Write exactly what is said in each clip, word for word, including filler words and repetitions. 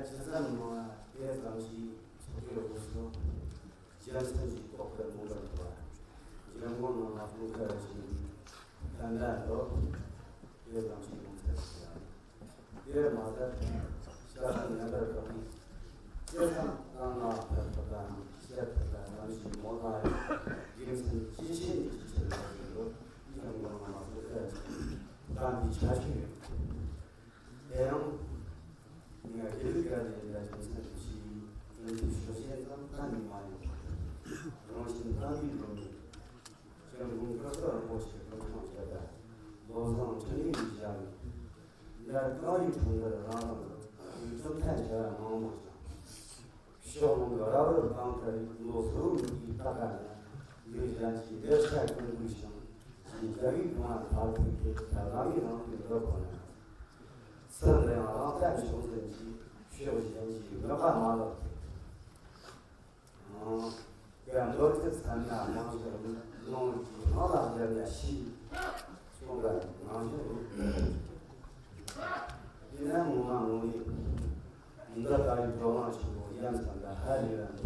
ཇི་ཙམ་མང་དེ་ཙམ་ཞིག་ཚོགས་པའི་འོས་སུ་རྒྱལ་སྲིད་ཀྱི་ཐོག་ཏུ་མུ་མཐུད་དུ་འཇམ་མགོན་རྣམ་པ་ཀུན་དགའ་རིན་པོ་ཆེའི་བསྟན་པ་འདི་དེ་ཙམ་ཞིག་ཡོང་ཚར་ཡང་། དེར་མ་ཟད་ཤ་ཟ་ཉན་པར་དགའ་བའི་སྐྱེ་ཁམས་གཙང་མ་ཕན་ཐོགས་དང་ཤེས་ཐུབ་པ་ནམ་ཞིག་མོ་ལ་ཡང་དགེ་མཚན་ཇི་ཆེ་ནས་ཇི་ཆེར་ལ་ཡོད་འགྲོ། འཇམ་མགོན་རྣམ་པ་ཀུན་དགའ་རིན་པོ་ཆེའི་བསྟན་པའི་ཆ་ཤས་ཡོད། དེ་ཡང་། ངས་དགེ་ལུགས་པ་ཡིན་པའི་རྒྱུ་མཚན་གྱིས་ཀུན་གྱི་ཤོག་ཆེན་ཙམ་གཏན་ནས་མ་ཡིན་པར། རང་བཞིན་གཏན་གྱི་འགྲོ་མི། སྐྱབས་མགོན་ཀུན་དགའ་རིན་པོ་ཆེ་སྐུ་འཁྲུངས་བྱས་པའི་ལོ་བཟང་འཕྲིན་ལས་ཀྱི་ཞལ་ནས། འདིར་གངས་རིའི་ཁྲོད་འདིར་རང་རང་གི་གྲུབ་མཐའ་འཆར་བ་མང་མང་ཞིང་། ཕྱོགས་ལྷུང་གི་ར་བར་གངས་དཀར་ལོ་སོ་རུ་གི་ལྟ་ག་ན་ལུས་གཞན་གྱི་བདེ་ཆ་ཀུན་འདུས་ཤིང་། ཞེས་རྒྱལ་བའི་དགོངས་པ་མཐར་ཐུག་གི་ལམ་གྱི་ནང་དུ་འགྲོ་དགོས་ན། སེམས་ལ་ཡང་རང་བསྟན་ཕྱོགས་འཛིན་གྱི་ཕྱོགས་གཞན་གྱི་མོས་པ་མ་ལོག་སྟེ། ཡང་མདོར་བསྡུས་ཚར་ན་མང་ཤོས་ནི་ལོངས་ཀྱི་སྔགས་ལ་སྦྱར་ན་ཤེས་གསུངས་པ་ནང་བཞིན་རེད། དེས་ན་ངོ་མ་ངོ་ཡིན། འདི་ལྟ་བུའི་བགྲོ་གླེང་ཆེན་པོ་ཡ་མཚན་དང་ཧ་ལས་པ་འདི་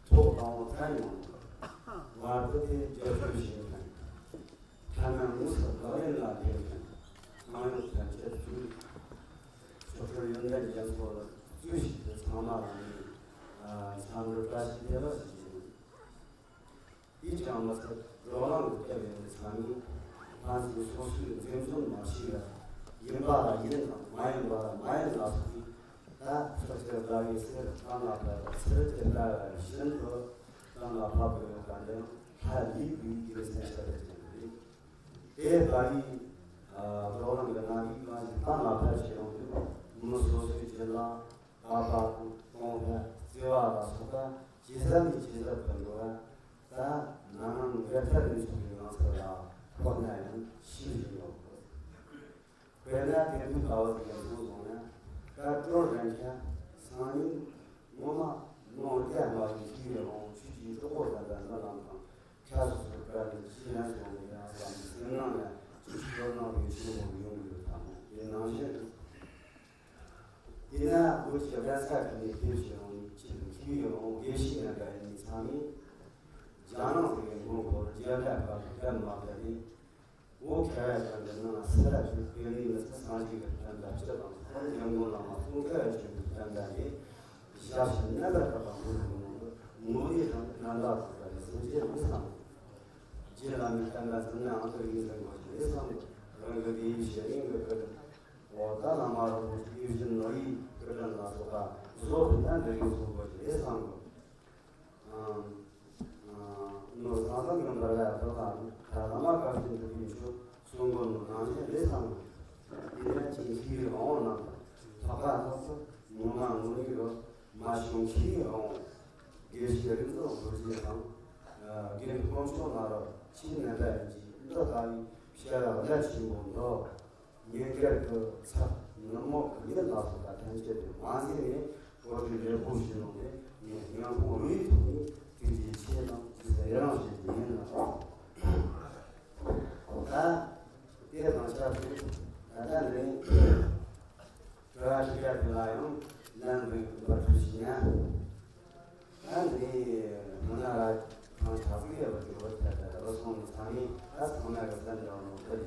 ཐོག་དང་པོ་ཐོན་ཡོང་། བར་དུ་དེ་བསྒྱུར་བཅོས་བྱེད་མཁན། ཐ་ན་དངོས་སུ་ལག་ལེན་ལ་འཁེལ་མཁན་གང་ཡོད་ཐམས་ཅད་ཚུར་ཆོས་སྐྱོང་ཡོན་ཏན་རྒྱ་མཚོ་ལ་བརྩོན་བྱས་ཏེ་ཚང་མ་ལ་ནི་འཚམས་འདྲི་བཀྲ་ཤིས་བདེ་ལེགས་ཞུ་རྒྱུ་ཡིན། དེས་ཀྱང་མི་ཚད་བགྲོ་གླེང་གི་སྐབས་ཡིན་པའི་ཚང་མས་ཕན་ཚུན་སོ་སོའི་འཛེམ་ཟོན་མ་བྱས་པར་ཡིན་པ་ལ་ཡིན་དང་མ་ཡིན་པ་ལ་མ་ཡིན་ལ་སོགས་པའི། ད་ཕྱོགས་ཀྱི་དགའ་བའི་ཚེ་གཏན་ལ་ཕབ་པའི་ཚེ་དེ་ལྟ་བ་བཞིན་དུ་གཏན་ལ་ཕབ་དགོས་ཡོད་པ་འདི་ཡང་ཧ་ལས་པའི་དགེ་མཚན་ཞེ་དྲག་ཅན་རེད། དེ་ལྟ་བུའི་བགྲོ་གླེང་གི་རྣམ་པའི་གང་ཞིག་གཏན་ལ་ཕབ་བྱེད་ཡོང་དུས་མི་སོ་སོའི་བྱིན་རླབས་པགས་པ་དང་གཏོང་ཕོད་བརྩེ་བ་ལ་སོགས་པ་ཇེ་ཟབ་ནས་ཇེ་ཟབ་ཏུ་འགྲོ་བ། ད་ནང་ནང་འགལ་ཐབས་མི་ཚུགས་པའི་ངང་ཚུལ་ལ་ཁོ་ན་ཡང་ཤེས་བཞིན་ཡོད་དགོས། དཔེར་ན་དེང་དུས་ལྟ་བུ་ཞིག་ཡིན་སོང་སོང་ན། ད་སྤྲོ་རན་ཆ་སང་ཉིན་ངོ་མ་ནོར་རྒྱ་མ་ཡིན་གྱི་ཡོང་ཆུ་ཅིག་གྲོགས་པོ་ད་ལྟ་འདི་ལམ་ཁང་ཁ་སོ་སོར་བཀར་ནས་ཅི་ཡང་སོང་ནས་ཡང་བསམ་སེམས་ནང་ལ་ཅིག་སྐྱོ་སྣང་རེ་ཆེན་པོ་ཡོང་གི་ཡོད་དམ། དེ་ནང་བཞིན་དུ། དེས་ན་བོད་ཀྱི་གདན་ས་ཁག་ནས་ཕེབས་ཤིང་ཆེད་དུ་མཁས་པའི་དགེ་བཤེས་རྣམ་པ་ཡིན་མིན་ཚང་མས་རྒྱ་ནག་ཟེར་བའི་མགོན་པོར་རྒྱལ་བ་དཔལ་དུ་བཀའ་མ་ཕེབས་ཏེ། འོ་ཁ་ཡ་ཅན་གྱི་ནང་ལ་སེ་ར་བྱུང་དེ་ནས་མི་ཚེ་སངས་རྒྱས་ཀྱི་བསྟན་པ་སྤྱི་དང་ཁོང་འཇམ་མགོན་བླ་མ་ཙོང་ཁ་པ་ཆེན་པོའི་བསྟན་པ་ཡི་ཞབས་ཕྱི་རྣམ་པར་དག་པ་མགོན་དུ་ངོ་བོ་ངོ་བོའི་དང་རྣམ་པར་དག་པ་ཡི་སེམས་ཅན་མི་བསམ། རྗེ་བླ་མའི་བསྟན་པ་འཛིན་ནའང་དུ་ཡིན་ཟེར་དགོས་ཀྱི་རེད་བསམ་གི། རང་གི་དེའི་ཞལ་ཡིན་གྱི་ཀུན། འོ་ད་བླ་མ་རིན་པོ་ཆེ་ཡིད་བཞིན་ནོར་བུའི་སྐུ་དྲིན་ལ་སོགས་པ་བཟོ་ཐུབ་ན་འདི་ཡིན་གསུང་དགོས་ཀྱི་རེད་བསམ་གི། ནོར་ས་ས་ཀྱང་འབར་བའི་བདག་དང་ད་ལ་མ་དཀར་ཞིང་དུ་ཡིན་ཆོག་གསུང་དགོས་ནོ་ནང་བཞིན་རེད་བསམ་གི། དེ་ནས་ཅིང་ཁྱིའི་འོང་རྣམས་ཐག་པ་ཐག་ཏུ་ངོ་མ་ངོ་ནི་རོ་མ་བྱུང་ཁྱིའི་འོང་། དགེ་བཤེས་རིག་འཛིན་རྡོ་རྗེ་དང་། དགེ་འདུན་དཀོན་མཆོག་ནཱ་རོ་ཆེས་རྣམ་པ་ཡིན་གྱི་འདི་ལྟ་བུའི་བྱ་བ་རླབས་ཆེན་པོ་འདི། ཉིན་དཀར་གྱི་ཚབ་ནུབ་མོ་གི་ཉིན་ལ་སོགས་པ་ཐམས་ཅད་དུ་མ་འཛེམས་ནས་གོ་སྒྲིག་ལེགས་པོ་བྱས་ནོ་དེ་ངས་ཡང་ཁོང་རུའི་ཐོག་ནས་ཐུགས་རྗེ་ཆེ་དང་ཅི་ཟེར་ཡང་ཞུ་རྒྱུ་ཡིན་ལ། ད་དེ་དང་ཆབས་ཅིག་ད་ལྟ་འདི་ནས་དྲི་བ་དྲི་བ་དེ་ལ་ཡང་ལན་འདི་འབུལ་ཐུབ་ཤིག་ན། ད་འདི་མི་ན་ར་ཁང་ཆ་ཚིག་ཡོད་པ་དེ་བོད་ཐད་ད་རུ་སོང་ནས་ཚང་མས་ད་ཚང་མ་གི་བསམ་འདྲ་བ་ནོ་ད་ཅིག་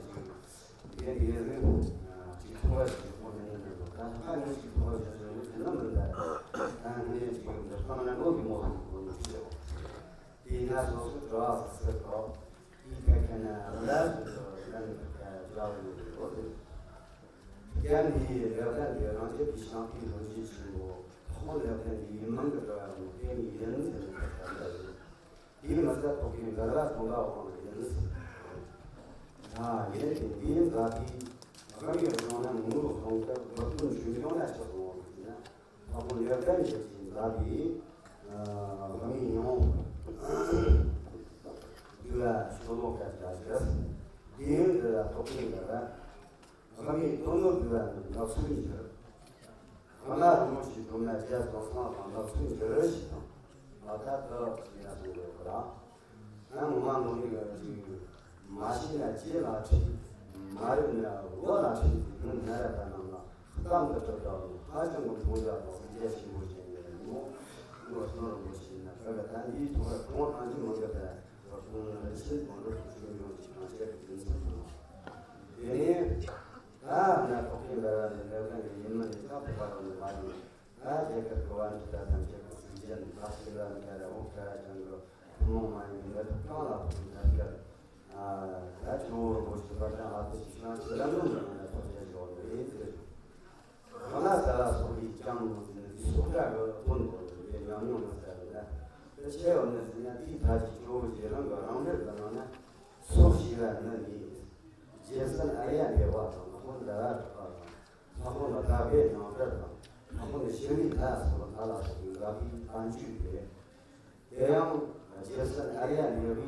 དེ་དེ་ཟིན་ཅིག་ཐོག་ཅིག་ཁོ་ནས་ནས་འགྲོ་ད་ཧ་ངས་ཅིག་ཐོག་ཅིག་ཟིན་ནོ་དེ་ན་མི་འདྲ། ད་ངས་ཅིག་འདི་ཕ་མ་ན་ནོ་གི་མོ་གི་གོ་ནས་ཅིག་དེ་ན་སོ་སོ་འགྲོ་བ་ཟེར་ཟེར་གོ། དེའི་ཐད་ཁ་ན་ར་ཟེར་དོ་ལན་ཁ་ཇ་བ་ཡོད་དེ་གོ་དེ། རྒྱ་མིའི་ལེགས་ལྡན་གྱི་རང་རྒྱལ་གྱི་ཤང་ཏི་ལོ་རྒྱུས་ཆེན་པོ་ཐོག་མ་ལེགས་ལྡན་གྱི་མིང་གི་སྒྲ་ཡང་དེ་ནི་ཡིན་ཟེར་ནས་ཁ་ཁ་ལ་ཡོད། དེའི་མི་ཚད་ཐོག་གི་འདི་ར་ཚོང་པ་དབང་ཡིན་ཟེར། ད་ཡིན་ཏེ་འདིའི་འཛའ་བའི་རང་གི་རང་ན་ངུ་རུ་སོང་སྐབས་བུ་ཀུན་ཞུ་སྐྱོང་ན་ཆགས་སོང་བ་ཡིན་ན། ད་ཁོང་ལེགས་ལྡན་ཞིག་གིས་འཛའ་བའི་རང་ཉིད་ཡོང་། འདུལ་བ་ཤོ་ལོ་ཀ་ཅག་ཞིག་དེའི་འདི་ལ་ཐོག་གི་འདི་ར། ཨ་མའི་དོན་ནོར་འདུལ་བ་ནི་ལག་ཚུལ་འགྱུར། ཨ་མ་རིན་པོ་ཆེའི་སྒྲོན་མེ་རྒྱ་ཚོགས་སང་དང་ལག་ཚུལ་འགྱུར་ཞེས་དང་། ང་ད་ལྟ་ཞེས་ན་གསུངས་ཡོད་པ་ར། ང་ངོ་མ་ནོར་ནི་ཡོད་ཅིག་མ་ཤེས་ན་ལྕེ་ལ་ཁྲིད། མ་རིག་ན་བློ་ལ་ཁྲིད་ཟེར་ནི་ནད་ར་ད་རྣམས་ལ་ གཏམ་གྱི་གྲུབ་མཐའ་ཧ་ཅང་གི་མཐོང་རྒྱ་དང་གཟིགས་རྒྱ་ཆེན་པོ་ཅན་ཡིན་མོད། ལོ་གསུམ་རིང་པོ་ཞིག་ན་ཁ་ཁ་ད་འདིའི་ཐོག་ལ་གང་གང་ཅི་མང་གི་ད་རོགས་ཁོང་རིན་ཆེན་མང་པོ་ཞིག་ཡོང་ཅིག་དང་བཅས་ཀྱི་རྒྱུ་མཚན་དང་། དེ་ནས་ད་ང་ཐོག་མཁན་འདྲ་བ་འདི་འདྲ་གང་གི་ཡིན་མིན་ནི་ཁ་ཕོ་བ་རང་ནས་མ་ཡིན། ད་རྒྱལ་ཁབ་ཀྱི་དབང་ཆ་དང་ཐམས་ཅད་ཀྱི་སྲིད་འཛིན་ཁ་ཤས་ལ་འགའ་རེ་འོག་ག་ར་ཅང་གི་ཐུན་མོང་མ་ཡིན་པའི་འདི་དག་གང་ལ་ཐུག་ན་ཀྱི། ད་ཆུ་བོ་རིན་པོ་ཆེ་བར་དང་ཨ་ཏི་ཤི་ཤང་ཆུ་ལམ་ལུགས་ནང་ན་ཐོག་རྒྱ་ཞོག་རེད་ཟེར། ཁོ་ན་ས་ལ་སོགས་པའི་ཀྱང་མི་ཟིན་ནི་སོགས་སྒྲ་གི་དོན་དུ་ཡོད་པའི་ཉམས་མྱོང་མི་གསལ་ལ། དེ་ཆེ་བ་ནི་ཟིན་ན་དེའི་ཐ་ཆད་ཆུ་བོ་ཞེས་རང་གི་རང་འགྲེལ་གྱི་ནང་ན་སོགས་ཞེས་པ་ནི་ནི། རྗེ་བཙུན་ཨརྱ་དེ་བ་དང་ཁོང་ཟླ་བ་གྲགས་པ་དང་། ལྷག་པར་དུ་དགག་པའི་ནང་དོན་དང་། ལྷག་པར་དུ་ཤེས་རིག་ལ་སོགས་པ་ལ་སོགས་པའི་དགག་པའི་བསྟན་བཅོས་རེད། དེ་ཡང་རྗེ་བཙུན་ཨརྱ་ལེ་བའི་དབུ་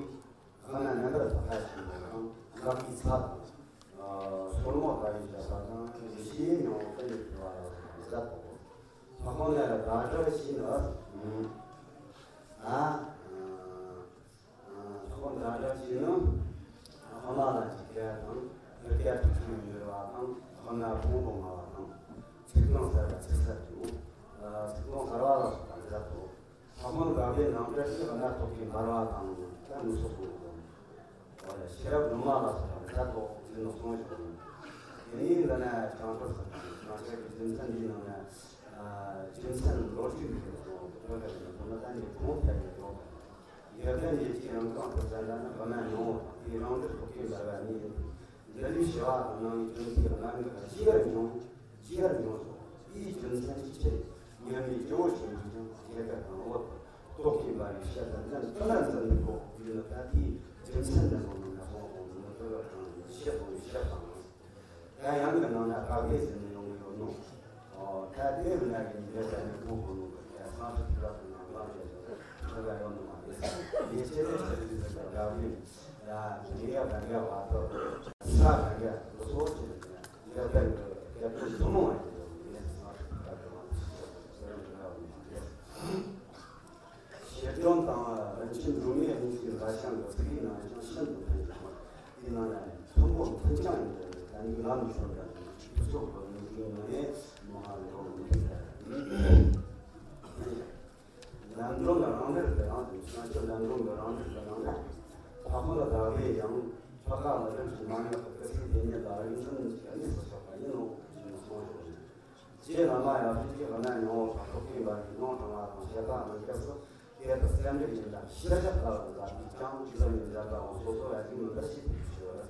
མ་རྣམ་པར་དག་པ་ཞེས་པ་དང་། དགག་པའི་ཚད་དང་། སོར་མོ་ལྟ་བུའི་བྱ་བ་དང་། ཞེས་མྱོང་བ་ཀུན་ནས་བརྩི་བ་ལ་སོགས་པ་མཛད་དོ། ལྷག་པར་དུ་བརྡ་སྤྲོད་ཞེས་ནི། ཨ། ཁོང་ཛ་དྲག་ཅིག་ནི། ཧ་མ་ལ་ཅིག་སྐད་དང་། རི་སྐད་དུ་ཆུ་ཡོང་འགྱུར་བ་དང་། ཧ་ན་ཕུང་དུ་ང་བ་དང་། ཚིག་དོན་གསར་བ་ཚིག་གསར་དུ། ཚིག་དོན་གསར་བ་ལ་སོགས་པ་མཛད་དོ། ཧ་མོན་དགག་པའི་ནང་དོན་ཞིག་ཧ་ན་ཐོག་གི་འབར་བ་དང་། ད་མི་སོགས་པའི་དོན། ཤེས་རབ་སྒྲོན་མ་ལ་སོགས་པ་མཛད་དོ་ཟེར་ནས་གསུངས་ཤིང་། དེ་ནས་འདི་ན་བྱང་ཆུབ་སེམས་དང་བྱང་ཆུབ་ཀྱི་རྒྱུ་མཚན་འདིའི་ནང་ན། རྒྱུ་མཚན་ལོ་རྒྱུས་ཀྱི་གསུང་བ་དོན་དག་ནི་དོན་དག་ནི་གོང་འཕེལ་ནས་ཡོང་བ། ཡར་ལྡན་གྱི་ཆོས་རང་གང་དུ་བཙལ་ན་ནི་བླ་མ་ཡོང་བ་དང་། དེའི་རང་འགྲེལ་ཐོག་གི་འབར་བ་ནི་ཡིན། འདི་ལུས་ཞི་བ་དང་ནང་གི་དོན་དེ་རྣམ་ངེས་ལ་ཅི་ཡར་འབྱུང་། ཅི་ཡར་འབྱུང་སོ། དེའི་རྒྱུ་མཚན་གྱི་ཕྱིར་མཉམ་མེད་ཇོ་བོ་ཆེན་པོས་ཀྱང་ཞེས་པའི་དང་འོག་ཏུ་ཐོག་གི་འབར་བའི་ཞལ་ལ་འཛིན་ཏུ་ན་འཛིན་པའི་སྐོར་ཡིན་ནོ། ད་དེའི་རྒྱུ་མཚན་འདི་ཚོ་ནང་ན་གསུངས་པ་དང་འདི་ནི་དུ་བ་དང་ཞེས་པའི་ཞལ་དང་། ཡང་ཡང་གི་ནང་ན་དགག་དགེ་ཟེར་ནས་ཡོང་གི་ཡོད་ནོ། ཨོ། ད་དེ་རུ་ན་གི་འདི་ལྟ་ནས་གོང་གོང་ནོ་གི་ཡ་སང་ཕྲུ་གུ་རབ་ཏུ་ནང་ལངས་བྱས་ཏེ་ཁ་ཁ་ཡོང་ནོ་མ་རེད། ངས་ཆེ་ཆེ་ཆེ་ཆེ་ཟེར་གི་དགག་དགེ་ཡ་ངས་ཡ་གན་རྒྱ་བ་ཏོ་ས་གན་རྒྱ་ལོ་སོ་ཆེ་ནས་ཡ་གན་གི་རྒྱ་ཐུང་ཐུང་མོ་བ་ཡིན་ནོ། ངས་སང་ཕྲུ་གུ་རབ་ཏུ་ནང་ལངས་བྱས་ཏེ་ཁ་ཁ་ཡོང་ནོ་མ་རེད། ཞེ་སྒྲོན་དང་རིན་ཆེན་སྒྲོན་མེ་གཉིས་ཀྱི་འགའ་ཤས་ཀྱི་ཚིག་ཡིག་ནང་ཡང་ཤིན་ཏུ་ཕན་ཞིང་། དེའི་ནང་ན་མཐོན་པོ་མཐུན་རྐྱང་ཡིན་པས་ད་ནི་ང་ནི་ཤོར་འདྲ་ནི་ཕུ་ཚོགས་ཀྱི་ནུས་ཀྱི་ངོ་ནས་མ་ཧ་ལས་རོགས་མི་ཐུབ་པས། ལམ་སྒྲོན་ལ་རང་འགྲེལ་དུ་ཡང་དེ་བྱང་ཆུབ་ལམ་སྒྲོན་གྱི་རང་འགྲེལ་དུ་ཡང་ཕ་ཁོ་ལ་དགག་པས་ཡང་ཕ་ཁ་ལ་རིམ་གྱིས་མ་ངེས་པར་སྐུ་ཚེའི་དེ་ཉིད་ལ་རིགས་མཐུན་གཉིས་སུ་ཕྱོགས་པ་ཡིན་ནོ་ཞེས་གསུངས་ཤིང་། རྗེ་བླ་མ་ཡང་ཧྲིལ་གྱིས་གནའ་ཉུང་བ་དང་ཐོག་མཁན་པ་ཡིས་ལུང་དྲངས་པ་དང་བཤད་པ་རྣམས་སྐབས་སུ་དེ་ལྟར་གསལ་འགྲེལ་ཡིན་ལ་ཕྱིར་བཤད་ལྟ་བུ་མཛད་པས་ཀྱང་འདི་ལ་ཡིན་མཛད་པའང་སོ་སོ་ལ་ཡིད་མི་འདི་ཤེས་པའི་ཕྱིར།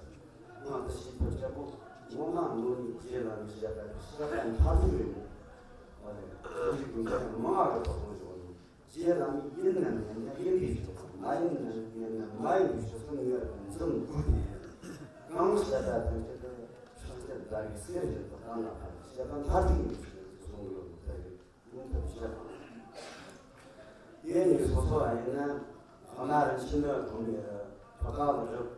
སྔོན་དུ་ཤེས་པའི་སྐྱེ་བོ་ངོ་མ་ངོ་ནས་རྗེ་བླ་མའི་བཤད་པ་བཤད་པ་མཐར་ཐུག་རེད་མོད། ཨ་རེ། སོ་སོའི་དགོངས་པ་མང་བ་རེ་ཐོག་གསུངས་ཆོག་ནས། རྗེ་བླ་མས་ཡིན་ནམ་མིན་ན་ཡིན་པའི་ཕྱོགས་སུ། མ་ཡིན་ནམ་མིན་ན་མ་ཡིན་པའི་ཕྱོགས་སུ་ངེས་པར་འཛིན་དགོས་ཏེ། གང་བཤད་པ་ཐམས་ཅད་དུ་ཕྱག་རྒྱ་བརྡར་བའི་གསེར་བཞིན་དུ་གཏན་ལ་ཕབ་པའི་བཤད་པ་མཐར་ཐུག་ཡིན་པའི་ཕྱིར་གསུངས་ཡོད་པ་ལྟར་ཡིན་ཐབས་བཤད་པ། དེ་ནི་སོ་སོ་བ་ཡིན་ན་ཁོ་ན་རིན་ཆེན་འདི་གོང་ནས་ཕ་ག་ལ་སྒྲུབ།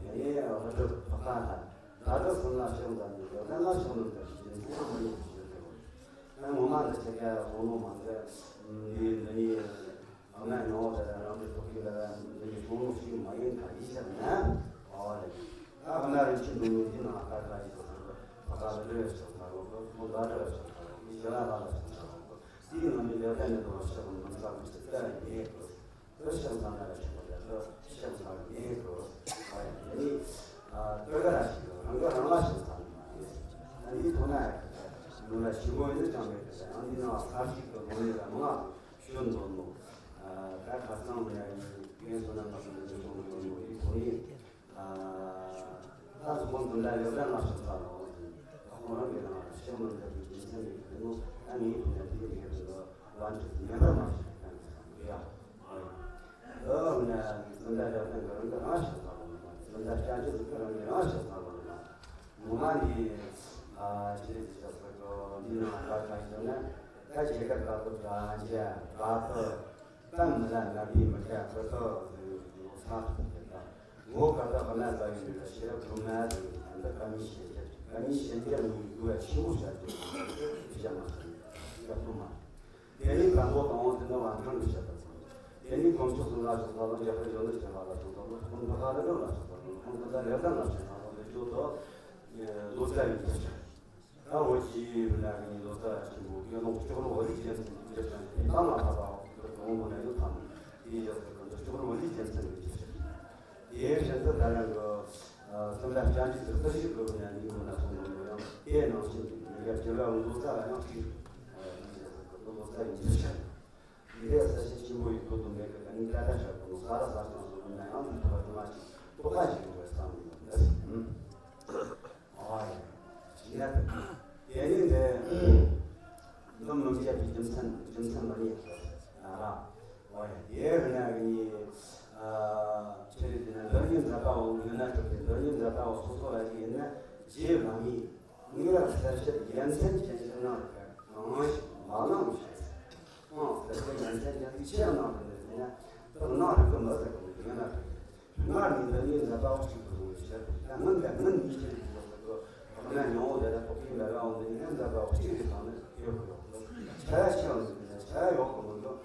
དེ་ནས་ལ་སྒྲུབ་ཕ་ག་ལ། ད་ལྟ་སོང་ན་ཕྱག་འཚལ་ནས་ཡོད་ན་ང་ཕྱག་མི་འཚལ་ཞེས་འཛིན་ས་མི་ཡོང་ཞེས་ཟེར་བ། ང་ངོ་མ་འདི་ཆེ་ག་ཡ་ཧོ་ནོ་མ་འདི་འདི་འདི་ནི་ང་ངོ་བོ་དེ་ལ་རང་གི་ཐོག་གི་ལ་འདི་ནི་ཧོ་ནོ་ཞིག་མ་ཡིན་ད་ཡིད་ཆེས་ན་ཨོ་ལེ། ད་ང་རང་ཆེན་པོ་ནི་འདི་ན་ད་ད་ཡིད་ཆེས་ཟེར་བ་ཕ་ག་ལ་འདྲེ་ཞིག་ཚར་བ་ཁོ་ཁོ་ད་འདྲེ་ཞིག་ཚར་བ་མི་ཞེ་ལ་ལ་ཞིག་ཚར་བ་ཁོ་དེའི་ནང་ནས་ལས་ཀ་ནི་དོ་ཞིག་མི་ཚར་བ་ཞིག་ད་ཡིན་ཁོ། དེ་ཤེས་ཚང་ན་ལ་ཆོག་པ་རེད། དེ་ཤེས་ཚང་མེད་དོ། ཨ་ཡ་དེ་ནི་ཨ་དེ་ག་ར་ཞིག་རང་གི་རང་ལ་ཤེས་ཚང་མ་རེད། ཨ་ནི་ཐོག་ན་ཡ་ནུ་ལ་ཞིག་གོ་ཡིན་ཅང་མེད་དེ། ཨ་ནི་ན་ས་ཞིག་གི་ལོ་ནི་ར་མ་ཤོད་འདོད་མོ། ཨ་ད་ཁ་སང་ནས་ཡིན་སོ་ན་ང་ཚོ་ནི་ཤོང་གི་ཡོད་མོ་ཡིན་ཐོག་ནི། ཨ་ད་ཁོང་ཚོ་ལ་ཡོད་ན་ང་ཤེས་ཚང་མ་རེད། ཁོང་རང་གི་རང་ཤེས་མི་འདོད་པའི་རྒྱུ་མཚན་གྱིས་ཁོ་ནི་ཨ་ནི་ཐོག་ནས་དེ་གི་དེ་གི་དེ་གི་ལ་འདྲི་ཉན་པ་མ་ཤེས་ཀྱང་ཡ། འོ་ན་སེམས་དཔའ་རབ་བརྟན་གྱི་རང་གི་རང་ཤེས་ཚང་བ་ནི། སེམས་དཔའ་སྐྱབས་རྗེ་ཟེར་གྱི་རང་གི་རང་ཤེས་ཚང་བ་ནི། ངོ་མ་ནི་ཨ་ཅི་རེད་ཅེས་ཟེར་གྱི་འདི་ནང་ད་ག་ཞིག་ན་ད་ཇི་སྐད་བཀའ་སློབ་དང་རྒྱ་བཀའ་སློབ་ད་མི་ལ་ང་པའི་མི་སྐད་བཀའ་སློབ་ཟེར་ཡོད་ས་ཐུབ་ཀྱི་ད། འོ་ག་ད་ག་ན་ད་ཡོད་ལ་ཤེས་རབ་སྒྲོན་མ་ཟེར་ཡོད་ད། ཀ་མི་ཤེས་རྒྱ་ཀ་མི་ཤེས་རྒྱ་མི་ཡི་དགོས་ཆེན་པོ་བྱ་རྒྱུ་བྱ་མ་ཟེར་ཡོད་ཀྱ་ཐུབ་མ། དེ་ནས་དང་པོ་དང་པོ་དེ་ནི་དབང་ཐང་གི་བཤད་པ་ཚང་། དེ་ནས་དཀོན་མཆོག་གསུམ་ལ་སོགས་པ་དང་། རྒྱལ་པོ་གཞོན་ནུ་ཆེན་པོ་ལ་སོགས་པ་དང་། ཁོང་ཕ་ཁ་རི་རབ་ལ་སོགས་པ་དང་། ཁོང་ཚོ་ད་རེ་ལྡན་ལ་སོགས་པ་དང་། དེ་ཚོ་དོ་ལོ་ཙཱ་ཡིན་པ་ཞིག་ད་འོ་ཅི་བུ་ན་གི་ལོ་ཙཱ་ཆེན་པོ་དགེ་སློང་སྐྱོ་ནོ་བ་ལི་རྒྱལ་མཚན་གྱི་རྒྱབ་ན་དེ་ལྟ་མ་ཐག་པ་འོ་དེ་འོང་བུ་ན་ཡོད་དམ། དེའི་རྒྱབ་ཏུ་ཀུན་ཏུ་སྐྱོ་ནོ་བ་ལི་རྒྱལ་མཚན་གྱི་རྒྱབ་ཤར། དེའི་ཕྱིར་དུ་ད་རང་གི་སེམས་ལ་བཅར་འདྲི་དེ་ལྟར་ཞིག་དགོས་ན་ནི་འོ་ན་སོང་དགོས་ཡང་དེ་ནང་བཞིན་དུ་ཉེ་ག་བྱེ་བ་ལོ་ཙཱ་ལ་ཡང་ཅིག་ལོ་ཙཱ་ཡི་རྒྱབ་ཤར། འདི་ལས་ས་ཆ་ཆེན་པོ་ཡི་ཐོག་ཏུ་མེད་ཀི་ད་ནི་ཀ་ད་ཤར་དུ་ས་ར་ས་ཆུང་སོང་ན་ཡང་དུས་ཐོག་ཏུ་མ་ཞིག་རྟོགས་པ་ཞིག་ཡོད་པའི་བསམ་ཡོད་པས། ཨ་ཡ། ཡིན་ན་དེ་ནི་དེ་འདི་མི་བྱེད་པའི་རྒྱུ་མཚན་རྒྱུ་མཚན་མ་རྙེད་ལ་ཨ་ཡ། དེ་རེ་ན་གི་ནི་ཆེ་རེ་དེ་ན་འདི་ཉིད་མཛད་པའོ་ཡོད་ན་གྲུབ་པའི་འདི་ཉིད་མཛད་པའོ་སོ་སོ་ལ་ཞིག་ཡིན་ན་རྗེ་བླ་མའི། ངེས་པར་གསལ་བཤད་ཡ་མཚན་ཅན་ཞིག་གནང་བར་གང་ཞིག་མ་གནང་ཞེས། ཨང་གསལ་བཤད་ཡ་མཚན་ཅན་ཞིག་ཆེས་གནང་བར་འདོད་ཟེར་ན། དེ་གནང་རིགས་ཀྱི་མི་ཟེར་གོ་ཡོད་ན་རེད། སྔར་ནས་འདི་ཉིད་མཛད་པ་གཅིག་ཏུ་བཟུང་བའི་ཕྱིར་ད་སྔོན་དང་སྔོན་ཉིད་ཀྱི་རིགས་ཀྱི་ལོག་པའི་བག་མ་མྱོང་བོ་དེ་ལ་རྟོག་པའི་འབད་པའང་འདི་ཉིད་མཛད་པ་གཅིག་རེད་དང་ནི་ཡོད་དགོས་ཡོད་དགོས། ཆ་ཡ་ཆེ་བ་འདི་ནི་ཆ་ཡ་ཡོད་དགོས་མི་འདུག་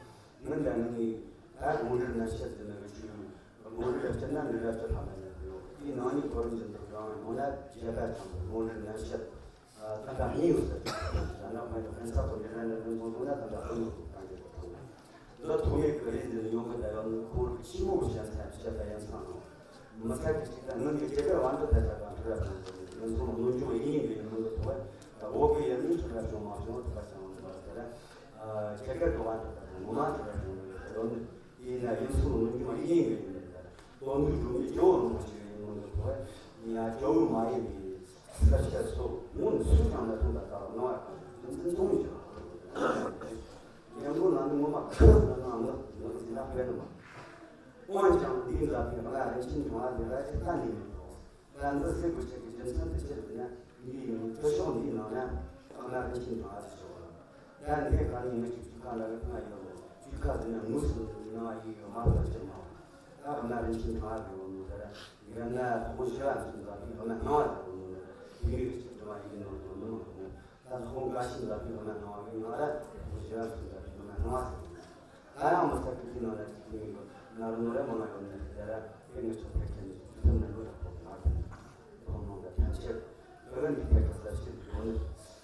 སྔོན་དང་སྔོན་ནས་ད་དགོངས་འགྲེལ་རྣམ་བཤད་འདི་ནི་རིགས་ཀྱི། དགོངས་འགྲེལ་སྤྱིར་ན་འདི་འདྲ་སྤྱིར་ཐ་མ་ཡང་ཡོད། དེའི་ནང་ནས་གོ་རིམ་བཞིན་དུ་བགྲང་ཡོང་ན་བརྒྱད་པ་ཙམ་དུ་དགོངས་འགྲེལ་རྣམ་བཤད་ད་ལྟ་གཉིས་ཡོད་ཟེར། ད་ནང་ཕན་ཚུན་ཕན་ཚུན་གོ་འགྲེལ་རྣམ་འགྲེལ་ཚོ་ན་ད་ལྟ་ཕན་ཡོད་དུ་གང་གི་གོ་འདི་ཐོག་མའི་གི་རེད་འདི་ཡོང་གི་ད་ཡོད་ནི་ཁོང་ཕྱི་མོ་གི་ཞལ་མཚན་བཤད་པ་ཡིན་ཙང་། མི་ཚད་ཀྱི་ཅིག་ད་ངོས་ཀྱི་རྒྱལ་བའི་དབང་དུ་ད་ཆ་གང་ཐུབ་ཡ་ཙམ་དུ་ཡིན་སོང་གནོན་སྦྱོང་ཡིན་ཡིན་གི་ཡིན་མི་འདི་ཐོག་ད་འོག་གི་ཡིན་ནི་ཐུབ་ཡ་ཅུང་མ་བྱུང་ཐུབ་པ་ཅང་ཐུབ་པ་ཟེར། ཁྱེད་ཀྱི་དུ་བ་དུ་དུ་ངོ་མ་དུ་བ་དུ་དུ་དུ་ཡིན་ན་ཡིན་སོང་ངོ་འཇུག་ཡིན་གི་ཡིན་ནི་དུ་དོན་དུ་འགྲོ་མི་ཇོ་བོ་རིན་པོ་ཆེ་ཡིན་ནོ་དུ་དུ་ཡིན་ཡང་ཇོ་བོ་མ་ཡིན་པའི་སྐད་ཆ་སོགས་ངོ་ནི་སུས་ཀྱང་མི་མཐོང་པ་ལྟར་སྣང་བ་དང་འཛིན་མཐོང་མི་བྱེད་པ། ཡང་སྒོ་ནང་ནི་ངོ་མ་ཁ་ལ་ནང་ངོ་ངོ་འཛིན་ན་དཔེ་ནི་མ། འོན་ཀྱང་འདིའི་འདྲ་པའི་ང་རིན་ཆེན་གྲོང་བ་འདི་ལ་ཅི་ལྟ་ནས་མི་ཐོགས། ད་འདི་སེ་གོ་ཆེ་གི་རྒྱུ་མཚན་དེ་ཆེ་རུ་ན་འདིའི་ཡིན་ཁྲི་ཤོང་འདིའི་ནང་ན་ཨ་མ་རིན་ཆེན་གྲོང་བ་ཞིག་ཡོད་ལ། ད་འདི་ག་ནས་ངས་ཅིག་ཅིག་ག་ལ་གི་ཐང་ཡོད་ལ་ཅིག་ག་འདི་ན་ངུ་སུ་ནང་ཡིག་ཡོད་མ་ལ་ཅི་མ་ད་ཨ་མ་རིན་ཆེན་གྲོང་བ་གི་ཡོད་ནོ་ད་ར་ཡོད་ན་ཁོང་ཞི་བ་ཚུན་ད་འདི་ཨ་མ་སྣང་བ་གི་ཡོད་ནོ་ད་ཡིག་ཡིག་ཅིག་འདྲ་བ་ཡིན་ནོ་ཡོད་ནོ་མ་ཁོང་། ད་ཁོང་དགའ་ཞིང་ལ་ཕན་པ་མ་གནང་བ་ང་ར་ཁོང་ཞི་བ་ཚུན་ལ་ཕན་པ་མ་གནང་བ་ཟེར། ད་ཡང་མི་ཚེ་གི་དུས་ནང་ལ་ཅིག་ཡིན་གོ་ན་རུ་ནོ་རེ་མང་ང་ཡོད་ནས་དེ་ར་དེ་ངས་ཚོ་ཕེ་ཁྱེད་ནས་ཐུན་ནས་ལོ་ཡག་པོ་མ་ཐུན་ཐོང་མང་ག་ཐམས་ཅད་བོད་འདི་ཐད་ཀ་ས་ཞིག་ཡོད་ནས་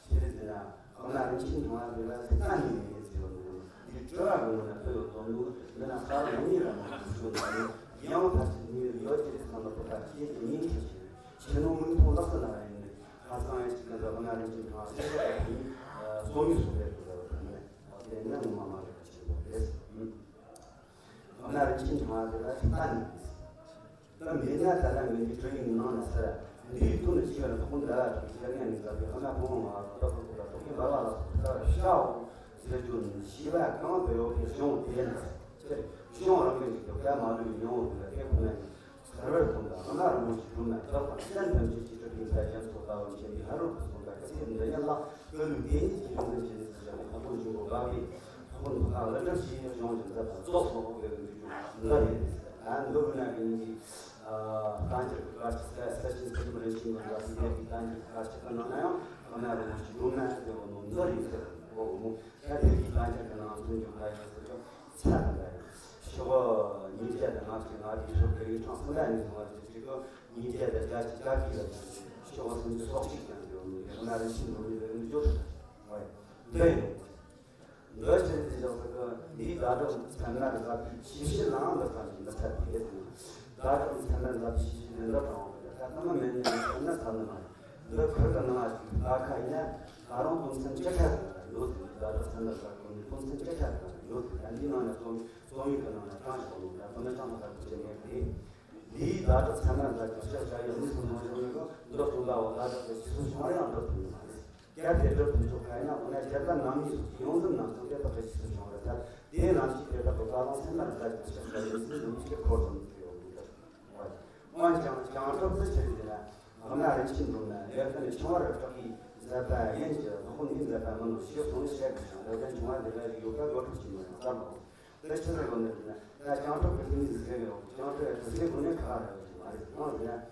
ཕྱིར་འདི་ན་ཨ་མ་རིན་ཆེན་གྲོང་བ་འདི་ལ་ཚེ་ད་ནི་མེད་ཟེར་ཡོད་ནས་འདི་སྤྲོ་བ་གི་ངོ་ན་ཕུལ་ཡོད་དོ་འདུག་འདི་ན་ས་ར་མི་ཉིད་ར་མ་ཐུབ་ཞུ་ན་ནི་ཡང་ཕར་ཕྱིན་ནི་ཡོད་ཀྱི་རེད་བསམ་པ་ཐོག་ཁ་སྐྱེས་ཏེ་ཉིན་ཁྱེད་ཕྱིར་ཕྱི་ནང་མི་མཐོང་ལག་ས་ལ་ཡིན་ནས། ཁ་སང་ཡང་གཅིག་ལ་འདྲ་བ་ན་རིན་ཆེན་གྲོང་བ་སེ་ཁ་ཡིན། སོ་མི་སོ་པའི་སྐོར་ལ་བ་ནས་དེ་ནས་ངོ་མ་མ་རེད་པ་ཆེན་པོ་རེད། ཨ་མ་རིན་ཆེན་གྲོང་བ་དེ་ལ་ལྟ་ནས། ད་མེད་ན་ད་ལ་ངས་འདི་བྲོས་ཡིན་ནང་ན་ཟེར། འདིའི་ཐོག་ནས་ཅི་ཡང་ཐོག་མདའ་ལ་ཐུག་ཤར་ཉན་ནས་ཟ་བའི་ཨ་མ་ཕོ་མོ་མ་ཐོག་ཐོག་ཐོག་ཐོག་གི་འབར་བ་ལ་ཐུག་ད་ཤའོ་ཟེར་རྒྱུ་ནི་ཤི་བ་གང་དུ་ཡོད་པའི་གཞུང་དེ་ན་ཟེར། གཞུང་རང་གི་ཞིག་ཏུ་བཀའ་མ་ལུས་མྱོང་བ་དེ་ལ་དེ་ཁོ་ན་ཡིན། གར་བར་གསུངས་པ་སྔ་མ་རིན་པོ་ཆེ་གྲུབ་ན་བདག་དང་གཞན་ཐམས་ཅད་ཀྱི་གྲུབ་པའི་ཕ་རྒྱ་མཚོ་ལྟ་བུ་མཁྱེན་པའི་ཕ་རོལ་ཏུ་སོང་པ་སྐུ་ཚེ་འདི་ཉིད་ལ་ཀུན་ལུས་དེ་ཉིད་ཀྱི་ཡོན་ཏན་ཅན་ཟེར་བའི་ཕ་ཁོང་འབྱུང་པོ་འབབ་པའི་ཕ་ཁོང་ཐོག་ཁ་ལ་གྲུབ་ཞེས་གཞུང་གི་མཛད་པ་རྫོགས་སོ་འོག་ལས་འདུག་རྒྱུ་འདི་ཡིན། ཨ་འདི་བུ་ན་གི་ཉིད་ཀྱི་བསྟན་འགྱུར་གྱི་བཀའ་ཆེ་ས་ས་ཆེན་སྐུ་ཁྲིམས་རིན་ཆེན་པོ་འདྲ་ཞིག་ཡོད་པའི་བསྟན་འགྱུར་གྱི་བཀའ་ཆེ་ཁག་ནང་ན་ཡང་སྔ་མ་རིན་པོ་ཆེ་གྲུབ་ན་ཟེར་བ་ནོ་འདི་ཡིན་ཟེར་བ་འོ་མོ། ད་དེ་གི་བསྟན་འགྱུར་གྱི་ནང་གསུང་རྒྱུ་ག་ཡོད་ཟེར་ཀྱང་། ཚར་དང་འདྲ་ཡང་། ཤོག་ཉིས་བརྒྱ་དང་ལྔ་བཅུ་ང་དེའི་ཤོག་དེ་རིང་གྲངས་གསུམ་ལ་ནས་བཟུང་བ་དེ་གཅིག་གོ་ཉིས་བརྒྱ་དང་བརྒྱད་ཅུ་གྱ་གཅིག་ལ་ཐོན་ཏེ་ཤོག་སུམ་ཅུ་སོ་གཅིག་ཀྱང་ཡོད་ནི་ཡང་ན་རིན་ཆེན་འགྲོ་མི་རིགས་འཇོག་ཐུབ་པ་འདི་ཡོད། འདི་ཕྱིན་དེ་ཞོག་ཟེར་གི་འདིའི་ཟླ་གྲོགས་ཚན་ལ་རེ་ཟ་བའི་ཤེས་བྱེད་ལའང་འདི་ཙམ་ཞིག་མི་ཚད་པས་ཟེར། ཟླ་གྲོགས་ཚན་ལ་རེ་ཟ་བའི་ཤེས་བྱེད་འདི་འདྲ་དང་འོང་གི་ད་ལྟ་མ་མེད་ནས་ཚན་ལ་ཚ་ནི་མ་རེད། འདི་ཁུར་གི་ནང་ཞིག་ལྟ་ཁ་ཡིན་ན་ད་རུང་དོན་ཚན་བཅུ་ཕྲག་ཙམ་ཡོད་ཟེར། ཟླ་གྲོགས་ཚན་ལ་རེ་ཟ་དགོས་ནི་དོན་ཚན་བཅུ་ཕྲག་ཙམ་ཡོད་ཟེར། ད་འདིའི་ནང་ནས་རྩོམ་རྩོམ་ཡིག་གི་ནང་ནས་གྲངས་ཤིག་གོ་ནོ་ད་དོན་ན་ཅང་ལ་ཁ་ཁུ་ཆེ་མེད་དེ། འདིའི་ཟླ་གྲོགས་ཚན་ལ་རེ་ཟ་གི་ཤེས་བྱ་ཡི་མི་སུ་ནང་བཞིན་ཡོད་འདི་སྟོན་པ་འོ་ཟླ་གྲོགས་ཀྱི་ཤེས་སུ་བྱུང་བ་ཡང་འགྲུབ་ཐུབ་ནི་མ་རེད། རྒྱ་དེ་སྒྲུབ་ཐུབ་ཆོག་ཁ་ཡིན་ན་འོ་ན་རྒྱ་དགའ་ནམ་ཡིན་སོགས་ཀྱི་ཡོངས་འཛིན་རྣམས་སུ་དེ་དག་གི་ཕྱིས་སུ་བྱུང་བར་ཐལ། དེའི་ནང་བཞིན་དེ་དག་གི་བཀའ་དང་སེམས་ལ་མཛའ་ཞིང་བཤད་པ་ཡིན་ཚུལ་འདི་མི་ཞིག་འཁོར་དུ་འདུས་ཡོད་པའི་འོན་ཀྱང་བྱང་ཆུབ་ཏུ་ཆེར་བྱས་ན་འོ་ན་རིན་ཆེན་འགྲོ་ན་ལས་ཀུན་འཆིང་བར་སྐྲག་གིས་མཛད་པ་ཡིན་གྱི་ལྷག་པར་འདིའི་མཛད་པ་མིན་ནོ་ཞེས་གསུངས་བཤད་དགོས་ཀྱང་ལས་ཀུན་འཆིང་བ་འདི་ལ་ཡོད་པ་དགོད་བྲོ་ཆེན་མོ་ཡང་བསམ་ལོ། དེ་ཆི་ཟེར་དགོས་ནི་རེད་ན་ད་བྱང་ཆུབ་ཀྱི་ཐུགས་ཉིད་ཟེར་ཡོད་བྱང་ཆུབ་ཀྱི་ཐུགས་ཉིད་དགོས་ནས་ཁག་རེད་བ་ཞིག་མ་རེད་གང་ཟེར་ན།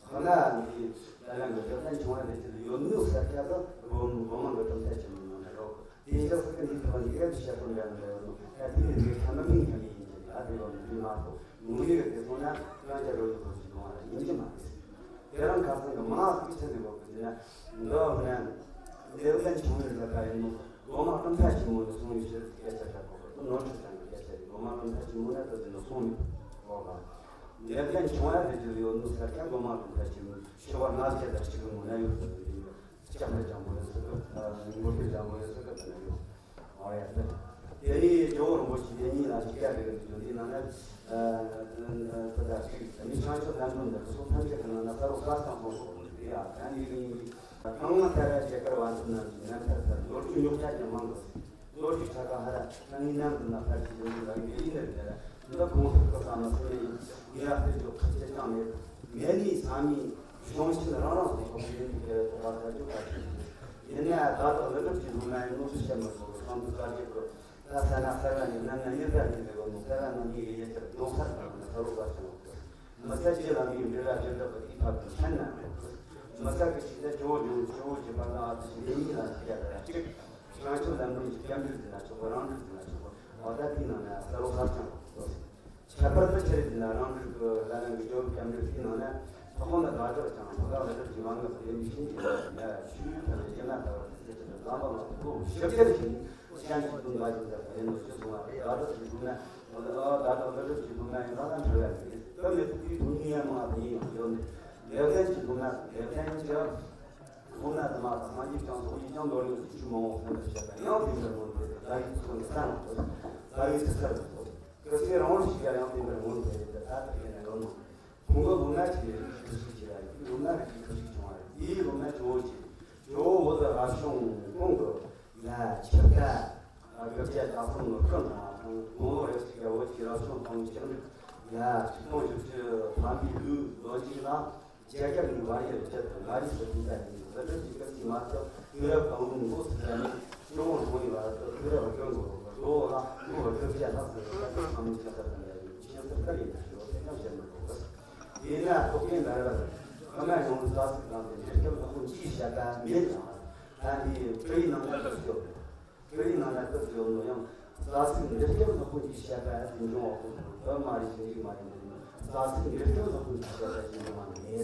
ཁོ་ན་འདི་ལ་ལ་འགོད་པའི་བསྟན་བྱུང་བ་ལས་ཀྱི་ཡོད་ནུས་གསར་བཅའ་དུ་སྒོ་སྒོ་མང་གི་གྲུབ་མཐའ་ཆེན་མོའི་ནང་ནས་རོགས་དེའི་ཞབས་སུ་ཀུན་གྱིས་ཐུབ་པ་འདི་ག་གི་ཤེས་པོ་འདྲ་འདྲ་ཡོད་ནོ་ད་དེ་ནི་འདི་ཁ་མ་མིན་ཁ་མི་ཡིན་གྱི་ད་དེ་བ་མི་མ་གཏོགས་ངོ་ཡོད་དེ་སོང་ན་ཀྱང་རྒྱ་རོ་ཡོད་པ་ཞིག་མ་རེད་ཡིན་གྱི་མ་རེད། དེ་རང་ཁ་སང་གི་མ་ཚིག་ཆེན་ནས་འགོག་གི་ཟེར་ན་འདི་བ་ཧུ་ན་ ལེའུ་ལྡན་ཆུང་ངུའི་ལས་ཀ་ཡིན་ནོ། སྒོ་མང་རིན་ཕྲ་ཆེན་མོ་ནས་སོང་ཡོད་ཕྱིར་སྐད་ཆ་དྲག་གོ། ནོར་འཁྲུལ་དང་སྐད་ཆ་ཡིན། སྒོ་མང་རིན་ཕྲ་ཆེན་མོ་ནས་ད་དེ་ནས་སོང་ཡོད་གོ་ག་ལེའུ་ལྡན་ཆུང་ཡ་རེད་ཀྱི་ཡོད་ནོ་ཟེར་ཀྱང་སྒོ་མང་རིན་ཕྲ་ཆེན་མོ་ཤོ་བ་ལྔ་བརྒྱ་དང་གཅིག་གི་ངོ་ན་ཡོད་ཟེར་གྱི་ཡོད། ལྕགས་མེ་ལྕགས་མོ་ཡོད་ཟེར་གི། མགོ་ཐོད་ལྕགས་མོ་ཡོད་ཟེར་གི་དེ་ན་ཡོད། ཨོ་ཡ་ད། དེ་ནས་ཇོ་བོ་རིན་པོ་ཆེ་དེ་ཉིད་ལ་ཞིག་ཡ་རེད་ཀྱི་འདུག་འདི་ནང་ན། ད་ལྟ་ཅིག་མི་བྱང་ཆུབ་ལམ་སྒྲོན་འདི་སོ་ཐམས་ཅད་ཀྱི་ནང་ན་ས་རོ་ས་སང་ཕོ་སོགས་རེད་ཡ། ད་ནི་རིང་གི། གང་ལ་ཐར་ར་ཇེ་དཀར་བ་འདི་ན་ནམ་ཐར་ཐར་ལོ་རྒྱུས་རྙོག་དྲ་ཅན་མང་གི། ལོ་རྒྱུས་ཆ་ག་ཧ་ར་ང་ནི་ནམ་དུ་ན་ཕར་ཞིག་ཡོང་གི་རང་གི་ཡིན་ནར་ཇ་ར། འདི་ཁོང་ཚོ་ཁོ་ས་མ་སོ་ནས་ཡིན་ར་ཕེ་ཇོ་ཁ་ཆེ་ཅང་མེད། མེད་ནི་ས་མི་གཞུང་ཆེན་རང་རང་སོ་སོ་ཡིན་གྱི་དེ་ཐོག་པ་ད་ཅུ་ཁ་ཆེ་ཡིན་ན་ད་དག་ལ་ལུགས་ཀྱི་ལུང་ན་ཡིན་ནོ་ཤེས་མ་སོ་སོ་སང་དུ་ཀ་ཅེ་གོ། ད་ས་ན་ས་ལ་ནི་ནམ་ན་ཡིན་ད་ནི་ལེ་གོ་ནོ་ས་ལ་ན་ནི་ཡེ་ཡེ་ཆར་ནོ་ས་ལ་ན་ས་རུ་བ་ཆ་ནོ། མི་ས་ཅི་ལ་མི་འདྲ་ལ་འདྲ་འདྲ་གི་དེ་ཕ་གི་ཆན་ན་མི་ས་གི་ཞིག་ད་ཇོ་ཇོ་ཇོ་ཇི་པ་ན་ཨ་ཏི་ཞིག་ལེ་ཡིན་ལ་ཞིག་ཡ་ད་ཡ་ཅིག་རང་ཆོས་ལམ་རིམ་གྱི་སྐྱབས་འགྲོས་འཛིན་ན་ཆོག་གོ། རང་གྲོས་འཛིན་ན་ཆོག་གོ། འོ་ད་དེའི་ནང་ན་ས་རུ་བ་ཆ་ནོ། ཁྱད་པར་དུ་ཆེ་རེ་འཛིན་ན་རང་གྲོས་ཀྱི་ལ་ལན་གྱི་ཇོ་སྐྱབས་འགྲོས་དེའི་ནང་ན་ཐོག་མ་ལ་དགའ་གྲོགས་ཀྱང་ཕ་ག་ལ་གྲོགས་ཀྱི་མང་གི་དེ་མི་ཤེས་ཀྱི་ཡ་ཆུའི་ཐ་ན་རྒྱ་ན་ད་བར་དུ་ཟེར་གྱི་ལམ་པ་ལ་ཐུག་གོ་ཞིབ་ཆ་རེ་ཞིག་ཤན་གྱི་དུང་བ་ཞིག་ཟེར་བ་ཡིན་ནོ་ཞེས་གསུངས་པ་རེད། དགའ་གྲོགས་ཀྱི་དུང་ན་དགའ་གྲོགས་ལ་གྲོགས་ཀྱི་དུང་ན་ཡང་ད་ལྟ་འགྲོ་ཡ་རེད། ད་མེད་དུ་དེའི་དུང་ནི་ཡང་མང་བ་ཡིན་ཡང་ཡོད་ནི་ལེགས་ལྡན་གྱི་དུང་ན་ལེགས་ལྡན་གྱི་དུང་ན་དུ་མ་དང་སངས་རྒྱས་ཀྱང་སོགས་ཡིན་ཀྱང་འདོར་ལེན་གྱི་ཆུ་མང་བོ་ཁོང་དུ་བཤད་པ་ཡང་དེ་འདྲ་མངོན་དེ་ད་ཡིག་ཚོགས་ནི་ས་ནང་དུ་ད་ཡིག་ཚོགས་ས་རུ་དུ་ཀི་སེ་རང་བཞིན་གྱི་ཡང་དེ་འདྲ་མངོན་དེ་ད་ལྟ་ཡིན་ན་ཡོད་ནོ། ཁོང་གི་ལུང་ན་ཆེ་རིགས་ཀྱི་ཁུ་ཤིག་ཆེ་ལ་ཡིན། ལུང་ན་རིགས་ཀྱི་ཁུ་ཤིག་ཆུང་བ་རེད། དེའི་ལུང་ན་ཇོ་བོ་ཆེ། ཇོ་བོ་བོད་རབ་བྱུང་གོང་གི་ཡ་ཆིབས་རྟ་དགུ་བརྒྱ་དྲུག་སྟོང་ནོར་སྐུ་འདྲ་བ་དང་དགུང་ལོ་རེ་གཅིག་གི་བོད་ཀྱི་རབ་བྱུང་སྟོང་ཆིག་འབྲུག་ཡ་ཆིག་སྟོང་བཞི་བཅུ་ཐམ་པའི་ལོའི་ལོ་མཇུག་ལ་རྒྱ་གར་ནས་བར་ཡར་བཅད་དང་མངའ་རིས་སུ་ཕུལ་ས་ཡིན། བོད་རབ་ཀྱི་སྐུ་ཚེ་མ་ཐག་དུས་རབས་གང་རུང་མགོ་སུ་བྱ་ནས་ཇོ་བོ་འགྲོ་ཡི་བར་དུ་དུས་རབས་དགུ་འགོར་བར་ཇོ་བོ་ལ་ལོ་བཅོ་བརྒྱད་ལྷག་ཙམ་གྱི་སྐུ་ཚེ་ཚང་མས་ཆེ་ས་དང་ཡ་ཡོད་ཆེ་ས་ལྟར་ཡིན་པ་ཞིག་ལོ་ཚད་ཀྱང་བཤད་མི་དགོས། དེས་ན་རྟོག་གེ་འདར་བར་ཨ་མ་ཡོངས་རྫ་སྲིད་ནང་དུ་འདྲེ་སྐྱབས་ལྷག་པོ་ཅིས་བཤད་པ་མེད་ཀྱང་། ད་འདིའི་སྤྲེའུའི་ནང་ན་སྐབས་ཡོད། སྤྲེའུའི་ནང་ན་སྐབས་ཡོད་ནོ་ཡང་རྫ་སྲིད་འདྲེ་སྐྱབས་ལྷག་པོ་ཅིས་བཤད་པ་ཟིན་འབྱུང་བ་ཁོ་ཐུག་བབ་མ་རེད་ཞིང་རིག་མ་ཡིན་ནོ། རྫ་སྲིད་འདྲེ་སྐྱབས་ལྷག་པོ་ཅིས་བཤད་པ་ཟིན་འབྱུང་བ་མེད།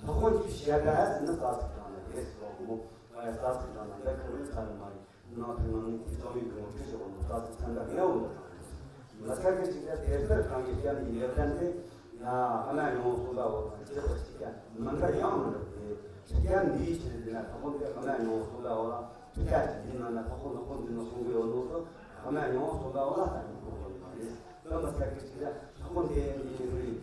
ལྷག་པོ་ཅིས་བཤད་པ་ཟིན་ན་རྫ་སྲིད་ནང་ན་རེད་ཟེར་བ་ཁོ་མོ། ང་ཡང་རྫ་སྲིད་ནང་ན་འདི་ཁོ་མོའི་ཚ་ནི་མ་རེད། ནང་དུ་ནང་ནས་ཀྱི་རྩ་བའི་སྒོ་ཁྲིད་ཞོག་ནོ་ད་ཚོ་ཚན་པ་ངའི་འོག་ཏུ་དྲངས་ཡོད། མི་ཚ་གི་ཅིག་ལ་དེ་ལྟར་གང་གི་སྐྱབས་ནི་ཡོད་ལྡན་དེ་ཡ་ཨ་མ་ཡོང་གསུམ་པ་འོག་དང་ཅི་ལྟར་ཅིག་ཀྱང་མི་འདྲ་ཡང་མི་འདྲ་དེ་སྐྱབས་འདིའི་ཕྱིར་འདི་ན་ཐོག་མ་དེ་ཨ་མ་ཡོང་གསུམ་པ་འོག་ལ་ཁྲི་ཀ་ཅིག་འདི་ནང་ན་ཐོག་ཁོ་ནག་ཁོ་འདི་ནང་གསུང་གི་ཡོད་ནོ་སོ་ཨ་མ་ཡོང་གསུམ་པ་འོག་ལ་ལྟ་ཡོང་གོ་གོ་ཡོད་མ་རེད། ད་མི་ཚ་གི་ཅིག་ལ་ཐོག་མ་དེ་འདི་རེད།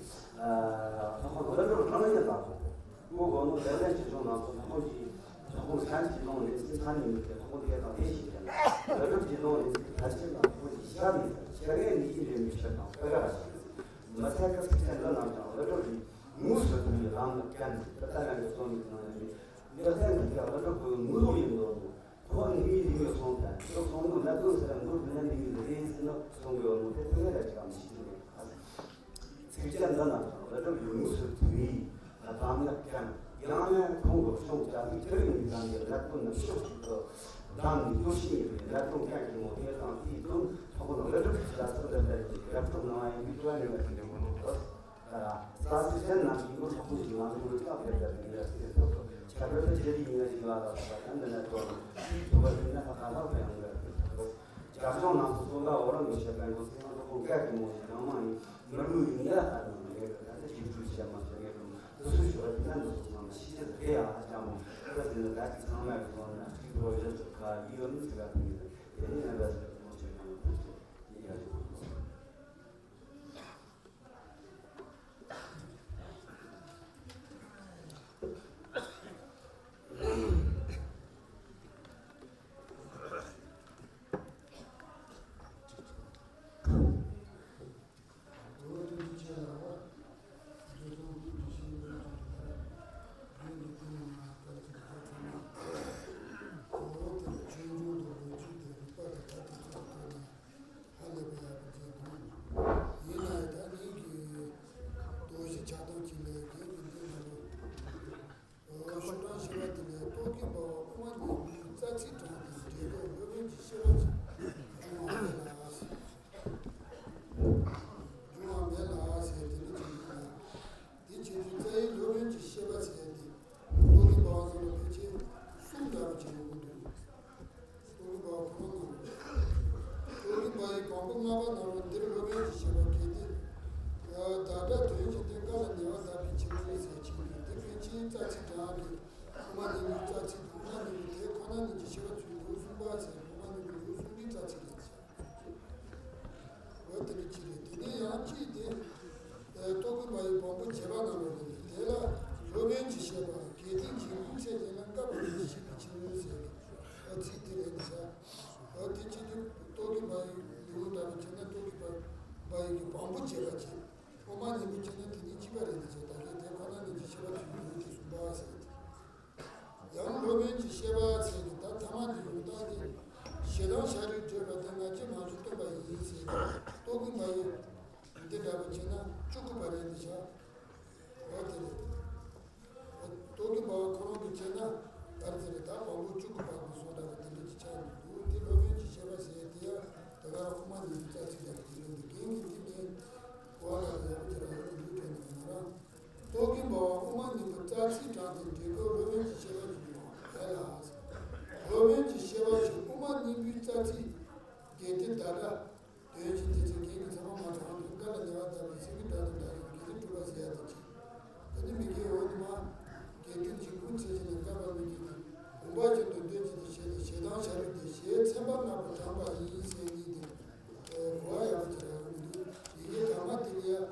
ཐོག་མ་དེ་ལ་འགྲོ་གང་ལ་ཡང་ལྟ་གོ། ཨོ་གོ་ནོ་ལེགས་ལྡན་ཆོས་འབྱུང་ནང་དུ་ལྷག་པོ་ཅིག་ལྷག་པོ་ཤན་གྱི་ལུང་ལེན་ཚུལ་ཐ་སྙད་མི་འདྲ་ལྷག་པོ་དེ་དང་ལྡན་ཞིང་ཀྱང་། ཀླུ་སྒྲུབ་ཀྱི་ལུང་ལེན་ཚུལ་ཐ་སྙད་ལ་ལྷག་པོ་ཅིག་ཤར་ནས་ཤར་ཡན་ནི་ཡིན་རེ་མི་ཤར་དང་སྤེལ་ར་ཞིག་མི་ཚད་ཀྱི་ཚིག་ཆེན་འདི་རྣམས་ཀྱང་ཀླུ་སྒྲུབ་ཀྱི་དངོས་སུ་ཐུག་པའི་ལམ་ལ་བཀལ་ནས་ཏི་ཏ་ལན་གྱི་རྩོམ་ཡིག་ནང་ནས་ལེགས་ལྡན་གྱི་ཀླུ་སྒྲུབ་ཀྱི་དངོས་ལུགས་ཡིན་ནོ། ཁོ་འདི་མི་འདི་མི་སོང་ཙང་ཁོ་སོང་ནོ་ནད་དུག་ཟེར་མགོ་བུ་ན་འདི་མི་རེད་ཟེར་ནོ་སོང་གི་ཡོད་ནོ་དེ་དེ་ལས་ཀྱང་མི་ཤེས་ཀྱི་མེད། ཚིགས་བཅད་འདི་རྣམས་ཀྱང་ཀླུ་སྒྲུབ་ཡུལ་དངོས་སུ་ཐུག་པའི་གདམས་ངག་ཀྱང་། ཡང་ན་ཁོང་གི་གཞུང་རྒྱ་མཚོའི་ཁྱི་རིགས་ནས་བརྩམས་པའི་གནད་དོན་རྣམས་ཕྱོགས་གཅིག་ཏུ་བསྡམས་ནས་གཙོ་ཆེན་ཡིན་པའི་གནད་དོན་གང་གི་ངོ་དེ་དང་དེའི་དོན་ཐོག་ནས་ཀླུ་སྒྲུབ་ཀྱི་ལ་ཚོགས་འདི་ལྟར་གྱི་རབ་རྟོག་སྣང་བ་ཡིན་པའི་དྲི་བ་ནི་བ་དེ་འདྲའི་ངོ་ནོ། རྩ་ཚིག་གཞན་རྣམས་ཀྱི་མགོ་ལྷག་པོ་ཞིག་ལ་འགྲོ་བའི་སྐབས་དེ་ལྟར་ཡིན་ལ་ཟེར་ཐུབ། ཁྱད་པར་དུ་རྗེ་རིགས་ཉེར་གཅིག་པ་ལ་སོགས་པ་ཡང་འདི་ནས་སྟོན། དེའི་ཐུགས་ཀ་ཟིན་ན་ལྷག་པ་ལྷག་པའི་ཡང་འགལ་ཐུབ། རྒྱ་གཞུང་ནང་དུ་གསུངས་པ་འོ་རང་གི་བཤད་པའི་མགོ་ཚིག་ནང་དུ་ཁོང་སྐད་ཀྱི་མོ་ཞིག་རང་མ་ཡིན་མི་རུང་ཡིན་ལ་ལྟར་ནང་ལས་ཀྱི་ད་ལྟ་ཞིབ་འཇུག་བྱེད་མ་བྱེད་མེད་ཀྱང་དུ་སུ་ཞུ་བ་དེ་ན་འདི་སོགས་ཚང་མ་ཤེས་ཀྱི་རེད་ཡ། ལྕམ་མོ་ཁོ་ཟིན་ན་ད་ཅིག་ཚང་མ་གི་ཚོགས་ན་ཅིག་འགྲོ་བཞིན་དུ་ཁ་ཡིད་ཡོད་མི་ཚིག་ལ་ཕུལ་ཡོད། དེ་ནི་རྣམ་པ་ཚོས་མོ་ཆོས་ཀྱང་ཐུགས་ཆེ་ཡིན་ཡ་ཞུ། བྱས་ན་བཅུ་དགུ་པ་རེད་འདི་ཤག་འོ་དེ་རེད། རྟོག་གེ་འབར་བ་ཁོ་རང་གིས་བྱས་ན་ག་རེ་ཟེར་རེད། ད་དབང་པོ་བཅུ་དགུ་པ་གི་བཟོ་འདྲ་གི་དེ་འདྲ་ཅིག་ཆགས་འདུག་དེ་སློབ་དཔོན་གྱི་བཤད་པ་ཟེར་ཡ་དེ་ཡང་དེ་ག་རང་དབུ་མ་ནི་རྩ་ཚིག་འདྲ་གི་དེ་འདྲ་འདུག་རྒན་གྱིས་དེ་ནས་གོ་བ་ལ་ཡག་པོ་ཅིག་རག་ཡོད་མི་འདུག་དྲན་འདུག་ང་རང་། རྟོག་གེ་འབར་བ་དབུ་མ་ནི་རྩ་ཚིག་དྲངས་ཏེ་འགྲེལ་དགོས་སློབ་དཔོན་གྱི་བཤད་པ་ཞིག་འབྱུང་བ་རེད་ལ། སློབ་དཔོན་གྱི་བཤད་པ་ཞིག་དབུ་མ་སྙིང་པོའི་རྩ་ཚིག་གལ་ཏེ་ད་ལྟ། དོན་གྱི་དེ་ཚེ་རྒན་གྱི་ཚད་མ་མ་དྲངས་དོན་བཀའ་ལ་ཉེ་བར་བརྡབས་པའི་སེང་གེའི་སྒྲ་དང་འདྲ་ཞིང་དགེ་ལྡན་གྲུབ་པ་ཟེར་ཡ་དེ་ཅི། དེ་ནི་མི་དགེ་འོ་དུ་མ། དགེ་ལྡན་འཇིགས་ཕུང་ཚེ་ཕྱི་ནས་བསྐལ་པ་མི་དགེ་སྟེ། བུམ་པ་བཞིན་དུ་འདོད་ཀྱི་དེ་ཞེས་ཏེ་ཞེ་སྡང་བྱ་རུང་དེ་ཞེས་ཚད་མ་ལྔ་པོ་དྲངས་པ་ཡིན་ཟེར་ནི་དེ། གོ་བ་ཡག་པོ་ཅིག་རག་གི་མི་འདུག་ཡི་གེ་དག་མ་དེ་ལ་ཡ།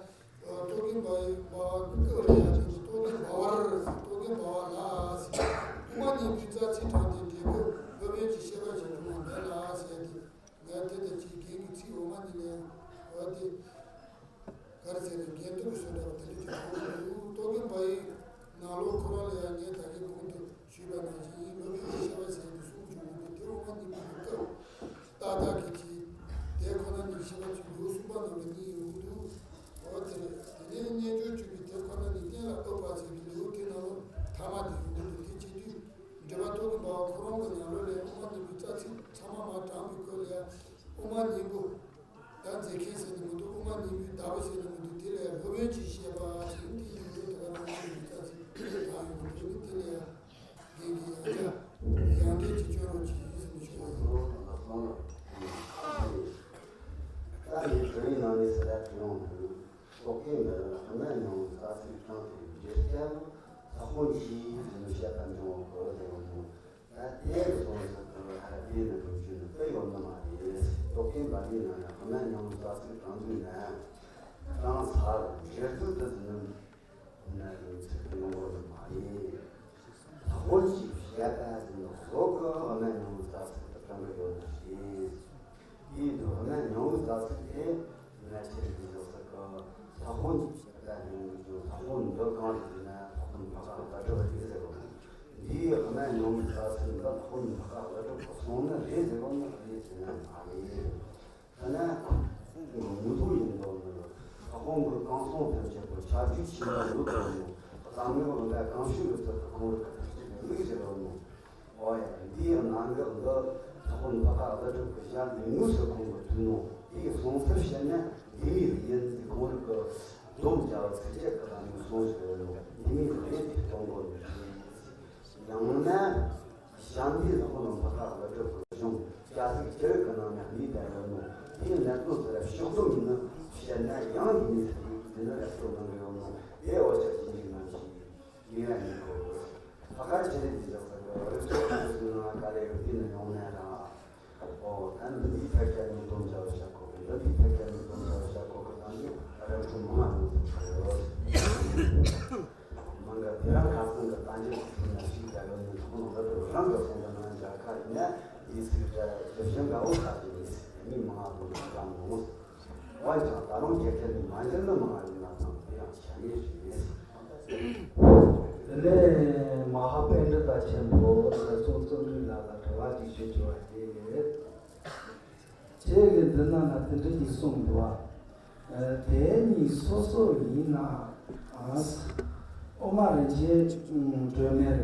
རྟོག་གེ་འབར་བའི་འབར་བ་ཀུན་ཀུན་ལ་ཡ་དེ་ནི་རྟོག་གེ་འབར་བར་རྟོག་གེ་འབར་བ་ལ་ཟེར། དབུ་མ་སྙིང་པོའི་རྩ་ཚིག་དྲངས་ཏེ་འགྲེལ་དགོས་སློབ་དཔོན་གྱི་བཤད་པ་ཞིག་འབྱུང་བ་མེད་ལ་ཟེར་ཏེ། ང་དེ་ལྟར་གྱི་རྒན་གྱི་ཚིག་འོ་མ་ནི་ལས་འོ་དེ། ག་རེ་ཟེར་ནས་རྒན་ཐོག་གི་བཟོ་འདྲ་བ་དེ་འདྲ་ཅིག་གོ་གི་འདུག་རྟོག་གེ་འབར་བའི་ནང་ལོགས་ཁོ་རང་ལ་ཡང་ངས་ད་གིན་གོང་དུ་ཞུས་པ་ནང་བཞིན་སློབ་དཔོན་གྱི་བཤད་པ་ཟེར་དུ་གསུངས་བྱུང་གི་འདུག་དེ་འོ་མ་ནི་མི་འདུག་སྐབས་ཏག་ཏག་གི་ཅིག་དེ་ཁོ་ན་ནི་བཤད་པ་ཅིག་འདུག་གསུམ་པ་ནང་གི་གཉིས་ཡོང་གི་འདུག་འོ་དེ་རེད། དེ་ནས་རྣལ་འབྱོར་བཅུ་པའི་དེ་ཁོ་ན་ནི་གཏན་ལ་ཕབ་པ་ཟེར་གྱི་འདུག་དེ་ནང་ལོགས་ཐ་མ་དེ་ཡོང་གི་འདུག་དེ་བྱེད་དུས། འགྲེལ་པ་རྟོག་གེ་འབར་བ་ཁོ་རང་གི་ནང་ལོགས་ལས་དབུ་མ་སྙིང་པོའི་རྩ་ཚིག་ཚང་མ་མར་དྲངས་པའི་སྐོར་ལ་ཡང་དབུ་མ་སྙིང་པོ་ད་མཛེས་མཁན་ཟེར་ནི་མི་འདུག་དབུ་མ་སྙིང་པོའི་བདག་པོ་ཟེར་ནི་མི་འདུག་དེ་ལ་ཡང་སློབ་དཔོན་གྱིས་བཤད་པ་ཟེར་ནི་དེ་ཡིན་དུས་ད་ག་རང་དབུ་མ་སྙིང་པོའི་རྩ་ཚིག་དྲངས་ཡོང་གི་འདུག་དེ་ལ་ཡང་རྒན་གྱིས་ཡང་བསྐྱར་ཡང་འགྲེལ་གྱི་སྐྱོན་རོགས་གྱིས་ཟེར་ནས་ཞུ་བ་ཡིན། ད་ནི་བོད་ཡིག་ནང་ནས་ཟེར་ཡ་དྲི་ཡོང་འདུག་རྟོག་གེ་འབར་བ་དབུ་མ་སྙིང་པོའི་རྩ་ཚིག་དྲངས་ཏེ་འགྲེལ་སྐབས་ལྷག་པོ་གྱིས་ཟིན་བཤད་པ་འབྱུང་བ་གོ་བ་ལེན་ཡོང་། ད་དེ་ལ་སོང་ས་དང་ཧ་དེ་ནི་འགྲོ་རྒྱུ་ནི་དཔེ་ཡོད་ནི་མ་རེད། རྟོག་གེ་འབར་བའི་ནང་ན་དབུ་མ་སྙིང་པོའི་རྩ་ཚིག་དྲངས་དུས་ན་དྲངས་ཚར་འགྲེལ་དུས་དུ་ཟིན་ན་ཡང་ཚིག་ཡོང་གོ་ནི་མ་རེད། ལྷག་པོ་ཅིག་བཤད་པ་ཟིན་ནོ་སོགས་ཀྱི་དབུ་མ་སྙིང་པོའི་རྩ་ཚིག་ཏུ་དྲངས་པ་ཡོད་ན་ཞེས། དེའི་དུས་ན་མྱང་བའི་རྩ་ཚིག་དེ་ང་ཆེར་གྱི་ཡོད་ས་གི་ལྷག་པོ་འདི་ཞིག་ད་ཡོང་གི་ལྷག་པོ་འདི་གང་རེད་ཟེར་ན་ལྷག་པོ་འཕགས་པ་དགའ་གྲུབ་རེད་ཟེར་བ། འདིའི་ན་མྱང་བའི་རྩ་ཚིག་འདི་ལྷག་པོ་འཕགས་པ་དགའ་གྲུབ་གི་གསུང་ནི་རེད་ཟེར་བ་ནི་རེད་ཟེར་ན་མ་རེད། ཐ་ན་ཁོང་གི་མུ་ཐུག་ཡིན་མདོག་ནི་ལྷག་པོ་གི་གང་གསུང་ཐམས་ཅད་པོ་ཆ་རྒྱུས་ཆེན་པོ་འདུག་དང་ནི་གཙང་མའི་འོ་ད་གང་ཞུ་ཡོད་ཚུལ་གྱི་ཁོང་རིག་གི་ཐམས་ཅད་ཀྱི་དམིགས་ཟེར་བ་ནི། འོ་ཡ། འདིའི་གནད་འགག་འདི་ལྷག་པོ་འཕགས་པ་དགའ་གྲུབ་ཀྱི་ཞལ་ནས་དངོས་སུ་ཁོང་གིས་ཐོས་ནོ། དེའི་གསུང་ཚུལ་བཤད་ན་འདི་མོ་ཡིན་ཟེར་ཁོང་རང་གིས་སྡོམ་རྒྱག་ཚིགས་བཅད་ཀྱི་ནང་ནས་གསུངས་ཡོད་ནོ། འདི་མོ་རེད་དེ་གཏོང་དགོས་ནི་རེད། ཡང་ན་ཞལ་འདིའི་ལྷག་པོ་འཕགས་པ་དགའ་གྲུབ་ཀྱི་གཞུང་སྐྱ་སེར་ཁྱེར་གྱི་ནང་ན་མི་བསྡད་ཡོད་ནོ། དེའི་གནད་དོན་དེར་ཕྱོགས་བསྡོམས་ཡིན་ན་བཤད་ན་ཡང་ཡིན་ནི་ཟེར་ཏེ་འདི་ནི་ར་སྤྲོད་གནང་གི་ཡོད་ནོ། དེ་འོ་ཅག་ཅི་ཞིག་ནང་བཞིན། ཡིན་ཡང་ཡིན་དགོས། ལྷག་དཀར་ཆེ་རིགས་ཀྱི་ཞབས་ས་གི་རིགས་ཚོགས་ཀྱི་སུ་ནང་ག་ལས་ཡོད་དེ་ནི་ཡོང་ནས་རང་། ཨོ་ད་འདི་འདི་ཐད་ཀར་ནས་སྡོམ་བྱ་བ་བྱ་དགོས་གི། འདི་འདི་ཐད་ཀར་ནས་སྡོམ་བྱ་བ་བྱ་དགོས་གི། ད་འདི་རབ་ཏུ་མང་བ་ཡོང་ཐུབ་ཀྱི་ཡོད། མང་ག་དེ་རང་ཁ་སང་གི་ད་འཇིག་ཚིག་ན་ཞིག་ད་ཡོད་ནི་ཁོང་རང་འདི་རང་གི་སོང་གི་ནང་འཇག་ཁ་ཡིན་ན་འདི་ཚིག་ད་དེ་བཞིན་དགའ་བོ་ཁ་ཅིག་ཡིན། མི་མང་བ་དང་འདྲ་མོ། འོན་ཀྱང་ད་རུང་ཁྱེད་ཀྱིས་མ་འགྱུར་ནི་མང་ཡིན་ན་ཐང་དེ་ཡང་བྱ་ངེས་ཤིག་ཡིན། དེ་ནས་མ་ཧཱ་པཎྜི་ཏ་ཆེན་པོ་རྗེ་བཙུན་བརྩོན་འགྲུས་ལགས་ལ་དྲི་བ་ཅིག་ཞུ་རྒྱུ་བ་དེ་རེད། ཁྱེད་ཀྱིས་འདི་ན་ན་དེ་འདྲ་ཅིག་གསུངས་འདུག་བ། དེ་ཉིད་སོ་སོ་ཡིན་ན། དབུ་མ་རིན་ཆེན་སྒྲོན་མེར།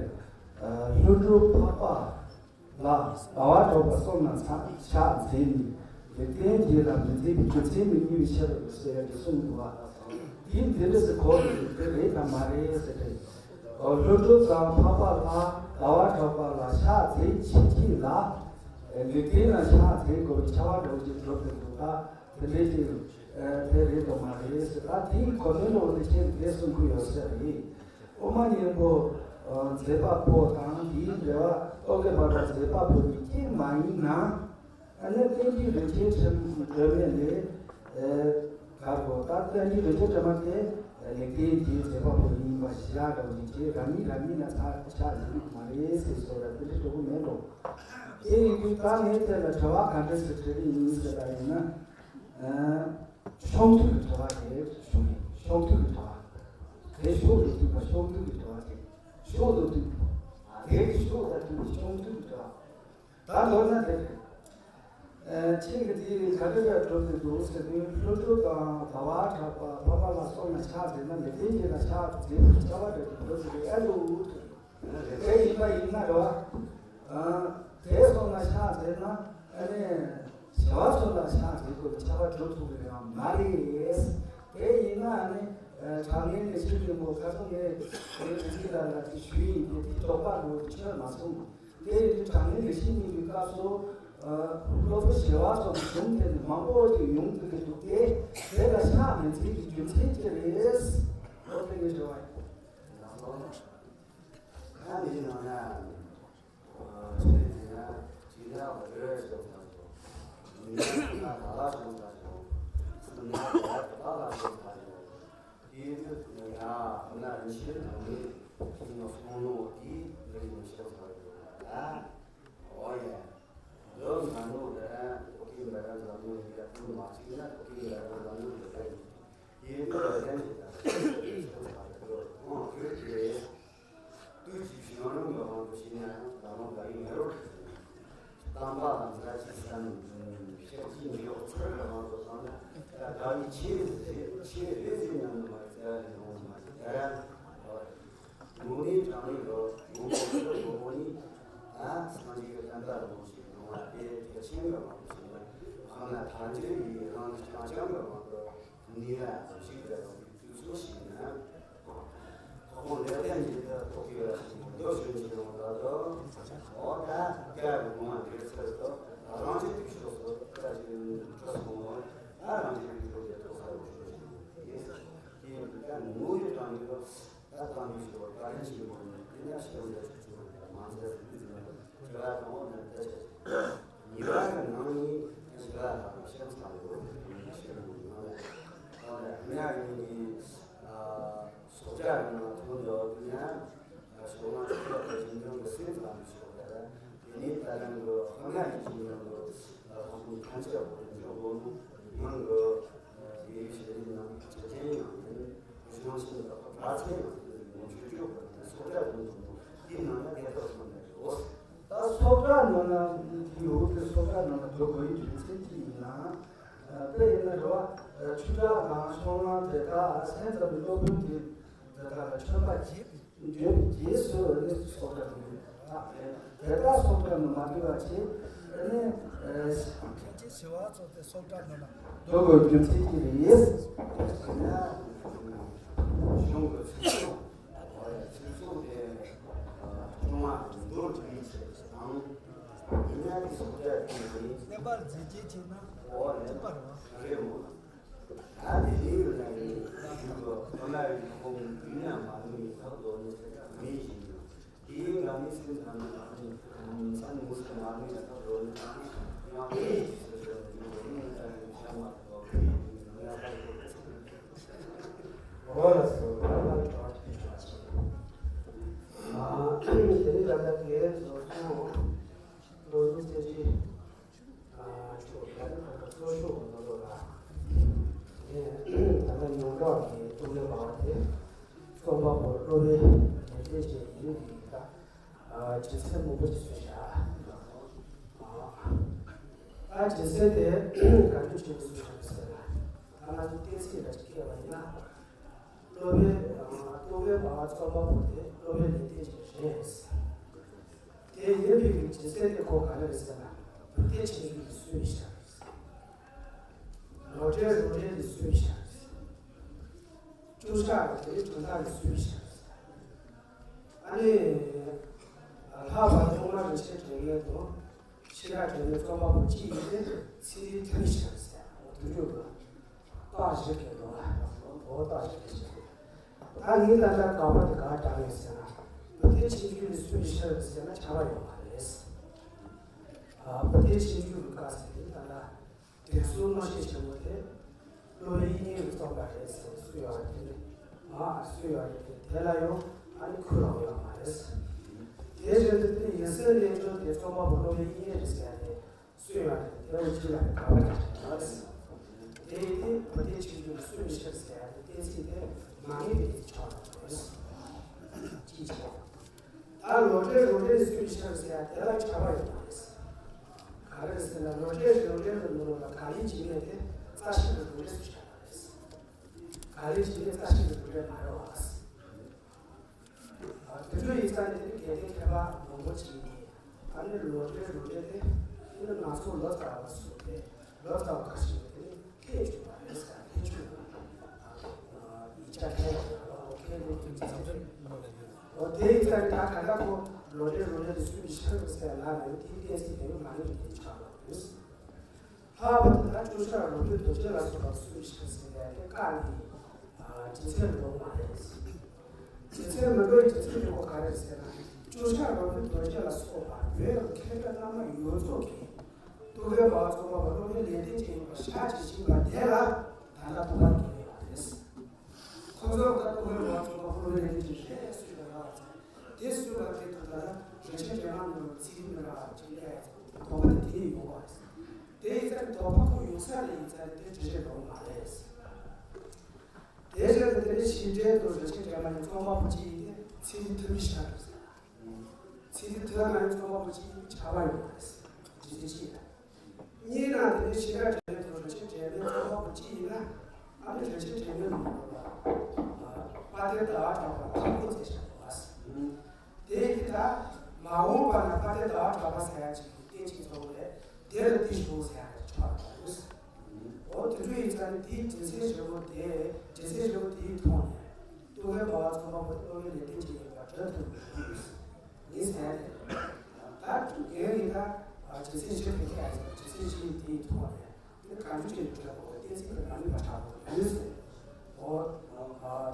ལྷུན་གྲུབ་འཕགས་པ། ལ། ཟླ་བ་གྲགས་པ་གསུམ་ལ་ཕྱག་འཚལ་ནས། ལེགས་ལྡན་འབྱེད་ལ་མི་འཛིན་པའི་རྒྱུ་མཚན་མི་རྙེད་པའི་ཕྱིར་ཟེར་ཏེ་གསུངས་འདུག་བ། དེ་འདི་འདྲ་ཟེར་གོ་རེད་དེ་རེད་དམ་མ་རེད་ཟེར་ཏེ། ལྷུན་གྲུབ་དང་འཕགས་པ་ལ་ཟླ་བ་གྲགས་པ་ལ་ཕྱག་འཚལ་ཕྱིན་ཅི་ལ། ལེགས་ལྡན་ལ་ཕྱག་འཚལ་དགོས་པའི་བྱ་བ་འགྲོ་ཅིག་གྲུབ་པའི་འདུག་ད་དེ་འདྲའི་ཅིག་དེ་རེད་དམ་མ་རེད་ཟེར། ད་དེའི་གོ་དོན་འོག་ནས་ཁྱེད་ཀྱིས་དེ་གསུང་གི་ཡོད་ས་རེད། དབུ་མ་སྙིང་པོ་མཛད་པ་པོ་དང་དེའི་འགྲེལ་པ་རྟོག་གེ་འབར་བ་མཛད་པ་པོ་གཉིས་ཀྱིས་མ་ཡིན་ན། ཨ་ནི་བསྟན་བཅོས་རིན་ཆེན་ཕྲེང་སྒྲོན་མེ་ལས། གར་གོ་ད་བསྟན་བཅོས་རིན་ཆེན་ཕྲེང་སྒྲོན་མེ་དེ་ལེགས་ལྡན་གྱི་མཛད་པ་པོ་ཡིན་པ་ཞིག་ཡག་འདྲ་བོ་ཅིག་རང་ཉིད་རང་ཉིད་ལ་ཆ་ཆ་ཡིན་མ་རེད་ཟེར་སོ་ར་དེ་འདྲ་འགྲོ་གི་མེད་འགྲོ། དེ་ཡིན་དུས་ད་ངས་དེ་ལ་དྲི་བ་ག་འདྲ་ཞིག་དྲི་གི་ཡིན་ཟེར་བ་ཡིན་ན། ཕྱོགས་འདུས་ཀྱི་དྲི་བ་དེ་ཞུ་གི། ཕྱོགས་འདུས་ཀྱི་དྲི་བ། དེ་ཕྱོགས་དང་བསྟུན་པ་ཕྱོགས་འདུས་ཀྱི་དྲི་བ་དེ། ཕྱོགས་དང་བསྟུན་པ། དེ་ཕྱོགས་དང་བསྟུན་པའི་ཕྱོགས་འདུས་ཀྱི་དྲི་བ། ད་མདོར་ན་དེ་རེད། ཁྱེད་ཀྱི་དེ་ག་འདྲ་འདྲ་འགྲོ་གི་འདུག་ཟེར་དུས། ལྷོ་ཕྱོགས་དང་ཟླ་བ་གྲགས་པ་ཕ་མ་ལ་སོགས་ལ་ཕྱག་འཚལ་ན། མི་བདེན་གྱི་ལ་ཕྱག་འཚལ་དུས་ཆར་པ་འདྲ་གི་འགྲོ་གི་རེད། ཨ་འདུག་དེ་ཡིན་པ་ཡིན་ན་རེད་བ། དེ་སོགས་ལ་ཕྱག་འཚལ་ན། ཨ་ནི་བྱེ་བ་ཚོ་ལ་ཕྱག་འཚལ་དགོས་ཆར་པ་འགྲོ་ཐུབ་ཀྱི་རེད་ཡང་མ་རེད། དེ་ཡིན་ན་ཨ་ནི་དྲང་ངེས་ལས་ཤིག་ཡིན་པོ་ཁ་སང་ངས་དེ་དེ་ཅི་ལ་ལ་དེ་ཞུས་ཡིན། དེ་དེ་དོགས་པ་འགྲོ་ཆོད་མ་སོང་། དེ་ཡིན་དུས་དྲང་ངེས་ལས་ཤིག་ཡིན་པའི་སྐབས་སུ། སློབ་དཔོན་ཞི་བ་འཚོ་གཞུང་དེ་ནི་མང་པོ་ཅིག་ཡོང་གི་འདུག་སྟེ། དེ་ལ་ཕྱག་མི་འཚལ་གྱི་རྒྱུ་མཚན་ཅི་རེད། འོ་དེ་ངས་དྲི་བ་ཡིན། ད་འདིའི་ནང་ན། ཆོས་ཟེར་ན་ཅི་ན་འོ་རེ་ཞོག་ད་ཞོག་མི་ན་ད་ལ་ཞོག་ད་ཞོག་སུ་ན་ད་ལ་ཞོག་ད་ཞོག་དེའི་དུས་སུ་ཡང་ཁོ་ན་རིན་ཆེན་དང་ནི་ཁྱིམ་ནོ་སོང་ནོ་དེའི་འདི་རིགས་མི་ཤོག་ཟེར་བ་ཡོད་ལ། འོ་ཡ། འདི་ང་ནོ་ལ་ཨོ་ཀི་འབའ་ར་ཛ་ནོ་ཡི་ཡ་ཏུ་མ་ཅིག་ན་ཨོ་ཀི་འབའ་ར་ཛ་ནོ་ཡི་ཡ་ཏུ་ཡི་ཏུ་ར་ཅན་ཞིག་དང་ཤོག་ཟེར་བ་ཡོད། འོ་ཡོད་ཀྱི་རེད། ཏུ་ཅི་ཞིག་རང་རང་གི་དབང་དུ་བྱས་ན་ཡང་ད་རུང་དགའ་བའི་ངེས་པར་དུ་བྱེད། བསྟན་པ་ལ་འཛའ་ཅིག་བསམ་ཤེས་ཀྱི་མི་འོག་ཚུར་གི་དབང་དུ་བཏང་ན་ད་དགའ་བའི་ཆེས་ཆེས་རེ་ཟིན་ཉམས་དུ་མ་རེ་བཙལ་བ་ལས་ཡོང་དུ་མ་རེ་ད་ཡང་དངོས་གནས་དྲང་གནས་ལོ་ངོ་མ་ཚོ་ངོ་བོ་ནི་ད་སངས་རྒྱས་ཀྱི་བསྟན་པ་ལ་ངོ་ཤེས་ཡོང་བ་དེ་གལ་ཆེན་གི་དབང་དུ་བྱས་ན་ཁོང་ན་ཐམས་ཅད་ཡི་རང་རྐྱང་རྐྱང་གི་དབང་དུ། ནི་ཡ་ཞིག་ལ་དུས་ཚོད་ཞིག་ན། ཁོང་ལས་ཀ་ཉིད་དུ་ཐོག་གི་བ་ཞིག་འདོད་ཞུ་ཞིག་ཡོང་ད་དོ། འོ་ད་སྐྱ་གི་དགོངས་པ་འདིར་ཚར་དོ། རང་གི་དུས་ཕྱོགས་སུ་ཁ་ཅིག་འཕྲོ་སོང་ངོ་། ད་རང་གི་དུས་ཕྱོགས་ཀྱི་ཐོག་ས་རུ་ཞུ་ཞིག་ཡིན། དེ་ཡིན་དུས་ཀ་ངོ་བོའི་དྲང་ཡོད། ད་གཏམ་དུས་ཞུ་བ་བཀའ་དྲིན་ཆེན་པོ་ནི་དེ་ན་ཞེ་བོ་འདྲ་ཞིག་བྱུང་བ་མ་ཚད་དུས་ཟིན་ན། དྲི་བ་དང་པོ་ནི་འདི་བྱས། ཉེ་བ་གི་ནང་ནས་དྲི་བ་ལ་ཤེས་ཚང་ཡོད། ཤེས་ཡོད་ནང་ལ་ད་ལྟ་ཉ་གཉིས་ཀྱི་སོགས་ཆ་ནང་ཐོན་འདུག་དུས་ན་ཞོགས་ལ་ཆུ་ལོག་གི་ཞིང་ཁམས་ཀྱི་སེམས་ཙམ་ཞོག་ད་དེ་ནས་ད་ལམ་གྱི་དཔེར་ན་ཡིན་ཞིང་ནང་གི་ཁོང་ཚོའི་ཐམས་ཅད་པོ་འཇོག་དགོས་ནོ། ནང་གི་དེའི་ཞལ་རིགས་ནང་ཆ་ཅན་ཡང་ཡིན། གཞུང་ཆེན་དུ་བགྲོ་གླེང་ཡང་ཡིན། ཆོས་ཕྱོགས་པ་དེ་སོགས་ཆ་ཡོང་དུ་འདུག་དེའི་ནང་ན་དེ་དག་ཚང་མ་ཡོད། ད་སོགས་ཆ་ནང་ན་དེ་ཡོད་དེ་སོགས་ཆ་ནང་ན་འགྲོ་དགོས་ཡིན་རྒྱུ་མཚན་ཅི་ཡིན་ན། དཔེ་ཡིན་ན་རེད་བ། ཆུ་བྲག་དང་ཤོང་ལང་དེ་དག་སེམས་ཙམ་པའི་སློབ་དཔོན་དེ་དེ་དག་ལ་ཆོས་པ་བརྗོད་པའི་རྗེས་སུ་ནི་སོགས་ཆ་ནང་ཡོད། དེ་དག་སོགས་ཆ་ནང་མ་འདུས་པ་བྱས་ནས། མཁན་ཆེན་ཞི་བ་འཚོ་དེ་སོགས་ཆ་ནང་ན་འགྲོ་དགོས་རྒྱུ་མཚན་ཅི་རེད། གཞུང་གི་ཚིག་སོགས། ཚིག་སོགས་དེ་ཅུང་མ་མདོར་བསྡུས་ཆེད་དང་། ཡིན་ན་དེ་སོགས་ཆ་དེ་ནི་བསྟན་པར་མཛད་རྗེས་ཆེ་ན་འོ་ལེ་ཐུབ་པ་རེད་བ། རེད་མོད། ད་དེ་ནས་ཡོད་ན་ཡིན་ཡུལ་གྱི་ཁོ་ན་ཡི་ཁོང་ཡུལ་ན་མ་ནུས་ཡི་ཁག་དོ་ནི་མེད་བཞིན་དུ། དེའི་ངང་ནས་སེམས་ཙམ་ནི་མ་ནུས་མཚན་མུ་སུ་མ་ནུས་ཡི་ཁག་དོ་ནི་ཡང་མེད་ཀྱི་ཕྱིར་ཞེས་པའི་ཡུལ་གྱི་མིང་ལྟར་ཡང་བྱ་མ་ཐོབ་པའི་ཡུལ་གྱི་མིང་ལ་ཁག་དོ། འོ་ལགས་སོ། ད་ལྟ་དྲི་བ་ཞིག་ཞུ་བ་ཞིག་ཨ་དེ་ནི་ད་ལྟ་དེ་རྫོགས་སོང་། ལོ་རྒྱུས་ཟེར་གྱི། ཨ་ཁྱོད་ད་ནི་ཁོ་ཚོ་གཙོ་ཤོག་གི་ནང་ལོགས་ལ། ཨེ་ད་ལྟ་ཡོངས་གྲགས་ཀྱི་ཐུགས་ལས་པ་དེ་རྩོམ་པ་པོ་སློབ་དཔོན་ལེགས་ལྡན་འབྱེད་ཡིན་པའི་ད་ཨ་སྦྱིན་སྲེག་མང་པོ་ཞིག་གསོལ་བཞག་ཨ་སྦྱིན་སྲེག་དེ་ག་དུས་བྱེད་དགོས་སུ་ཞུ་ཟེར་ན། ད་ང་ཚོ་གཏན་ཚིགས་འདྲ་ཞིག་བཀལ་བ་ཡིན་ན། སློབ་དཔོན་ཨ་སློབ་དཔོན་པ་རྩོམ་པ་པོ་དེ་སློབ་དཔོན་ལེགས་ལྡན་འབྱེད་རེད། དེ་ཡིན་པའི་གི་སྦྱིན་སྲེག་དེ་ཁོ་ག་རེ་རེད་ཟེར་ན། བུ་སྟེ་ཆུང་ཆུང་གི་གསོལ་བཞག་རེད། ལོ་བགྲེས་རོ་བགྲེས་ཀྱི་གསོལ་བཞག་རེད། བཅུ་ཆ་རེ་དེ་གྲོང་རྡལ་གྱི་གསོལ་བཞག་རེད། ཨ་ནི་ལྷག་པར་ཐོག་མར་རིན་ཆེན་དྲན་མཁན་དང་། ཕྱི་ར་དྲན་མཁན་རྩོམ་པ་པོ་གཅིག་ཡིན་ཏེ་ཚིག་རིས་མཐུན་ཞིང་ཟེར་འོ་དུ་འགྲོ་གི། རྟགས་བཞི་གི་འགྲོ་བ། འོ་རྟགས་བཞི་གི་ཞིག་ད་ངས་ད་ལྟ་དགག་པ་དེ་ག་འདྲ་ཡོད་ཟེར་ན། བུ་སྟེ་ཆུང་ཆུང་གི་གསོལ་བཞག་ཟེར་ན་ཁྱབ་པ་ཡོད་མ་རེད། ཨ་བུ་སྟེ་ཆུང་ཆུང་གི་བཀའ་ཟེར་དེ་ད་ལྟ། དེ་ཚོའི་མ་ཤེས་ཆེན་པོ་དེ་སློབ་དཔོན་དབྱིག་གཉེན་གྱིས་རྩོམ་པ་རེད་ཟེར་ནས་སུ་ཡོད་རེད་དེ། མ་སུ་ཡོད་རེད་དེ་དེ་ལ་ཡང་ཨ་ནི་ཁུར་རང་ཡོད་མ་རེད། དེ་བཞིན་དུ་དེ་ཡིན་སྲིད་ལས་འཕྲོ་དེ་རྩོམ་པ་པོ་སློབ་དཔོན་དབྱིག་གཉེན་རེད་ཟེར་ཡ་དེ་སུ་ཡོད་རེད་དེ་དེ་བ་ཅི་ལ་ག་བ་ཅི་ཡོད་རེད། དེ་ཡིན་དེ་བུ་སྟེ་ཆུང་ཆུང་གི་གསོལ་བཞག་ཟེར་ཡ་དེ་གཏན་ཚིགས་དེ་མ་ངེས་པའི་ཆ་ལ་རེད། ཅི་བྱེད། ད་ལོ་བགྲེས་རོ་བགྲེས་གསོལ་བཞག་ཟེར་ཡ་དེ་ལ་ཁྱབ་པ་ཡོད་མ་རེད། ག་རེ་ཟེར་ན་ལོ་རྒྱུས་ལོ་རྒྱུས་ལ་ནོར་བ་ག་ལེར་བྱེད་མེད་དེ་རྩ་ཤིང་གི་རུ་རེད་ཟེར་བྱ་བ་རེད། ག་ལེར་བྱེད་མེད་རྩ་ཤིང་གི་རུ་རེད་མ་རེད་བ། དེ་འདྲ་ཡིན་ཙང་ནི་དེ་ནི་གལ་ཏེ་མཁས་པ་མང་པོ་ཅིག་ཡིན། ཨ་ནི་ལོ་རྒྱུས་ལོ་རྒྱུས་དེ་ནི་ང་ཚོ་ལོ་ཙཱ་བ་སུ་དེ་ལོ་ཙཱ་བ་ཁ་ཤས་དེ་ནི་ལྷད་བཅུག་པ་རེད་ཟེར་ལྷད་བཅུག་པ། ཡིག་ཆ་ལྷད་ཡོད་པ་ལོ་ཁེ་ལེ་ཁེ་ཅི་ཟེར། འོ་དེ་ཡིན་ཙང་ད་ག་ད་ཁོ་ལོ་རྒྱུས་ལོ་རྒྱུས་དེ་སུས་མི་ཤེས་ཟེར་ལ་ནི་དེ་གཏན་ཚིགས་དེ་ནི་མ་ནི་དེ་ཆགས་པ་རེད། ལྷག་པར་དུ་ད་ཅོག་ཤར་རོ་པོའི་རྡོ་རྗེ་ལ་སོགས་པ་སུས་ཤེས་ཟིན་པའི་དེ་བཀའ་ནི་ཨ་སྤྱི་ཚེ་འགྲོ་མ་རེད། སྤྱི་ཚེ་མི་འགྲོ་བའི་སྤྱི་ཚེ་འགྲོ་གོ་ག་རེ་ཟེར་ན་ཅོག་ཤར་རོ་པོའི་རྡོ་རྗེ་ལ་སོགས་པ་བོད་ཀྱི་མཁས་པའི་བླ་མ་ཡོངས་རྫོགས་ཀྱིས་ཏུ་ཀེ་བ་ཚོ་བ་བློ་མའི་ལས་དོན་ཅན་ཡིན་པ་ཤ་ཅིག་ཕྱིན་པ་དེ་ལ་ད་ལྟ་ཐུགས་ཕམ་གྱི་ཡོད་པ་རེད། ཁོ་ཚོར་ད་ཏུ་ཀེ་བ་ཚོ་བ་བློ་མའི་ལས་དོན་ཅན་རེད་སུས་ལ་རག་ཚེ། དེ་སུས་ལ་དེ་དང་ད་ལ་རིན་ཆེན་སྒྲོལ་མ་ནོར་ཚིག་མི་ར་ཅིག་ལས་དོགས་པ་དེ་དེ་ཡོང་བ་རེད། དེ་ཡིན་ཙང་དོགས་པ་ཁོ་ཡོང་ས་དེ་ཡིན་ཙང་དེ་ཅི་བྱེད་རོགས་མ་རེད། དེ་བཞིན་དུ་དེ་ནས་ཕྱི་འབྲེལ་དུ་རིན་ཆེན་སྒྲོལ་མ་ཡི་རྩོམ་པ་པོ་གཅིག་ཡིན་ཏེ་ཚིག་མཐུན་མི་ཤར་རེད། ཚིག་མཐུན་ན་ཡི་རྩོམ་པ་པོ་གཅིག་ཡིན་ཆགས་པ་ཡོང་བ་རེད། ཅི་ཟེར་ཅི་ཡིན། གཉིས་ན་དེ་ནས་ཕྱི་འབྲེལ་དུ་རིན་ཆེན་སྒྲོལ་མའི་རྩོམ་པ་པོ་གཅིག་ཡིན་ན་ཨ་ནི་རིན་ཆེན་སྒྲོལ་མའི་ལུང་པ་དཔལ་ལྡན་ཟླ་བ་གྲགས་པ་དང་པོ་མཛད་བཞག་པ། དེ་ཡིན་ད་མ་འོངས་པ་ན་དཔལ་ལྡན་ཟླ་བ་གྲགས་པ་ཟེར་ཡ་ཅིག་གི་རྟེན་ཅིག་ཚོགས་རེད། དེ་ལ་དེ་བཞུགས་ཟེར་ཡ་ཆོག་རེད། འོ་དེ་འདྲ་ཡིན་ཙང་ནི་དེའི་དྲི་ཟའི་རི་བོ་དེ་དྲི་ཟའི་རི་བོ་དེའི་ཐོག་ནས་ཏུ་ཀེ་བ་ཚོ་བ་པོ་ཏུ་ཀེ་ལས་དོན་ཅིག་ཡིན་པ་འགྲོ་ཐུབ་ཡོད་ངས་ཟེར་ཡ་དེ་ད་ངས་ཡིན་ད་དྲི་ཟའི་ཞི་བདེ་ཁ་ཡ་ཟེར་དྲི་ཟའི་ཞི་བདེའི་ཐོག་ནས་ནི་གང་འདྲ་ཅིག་ལ་འགྲོ་དགོས་གཏན་ཚིགས་དེ་མ་ནུས་པ་ཆགས་དགོས་ཡོད་ཟེར། འོ་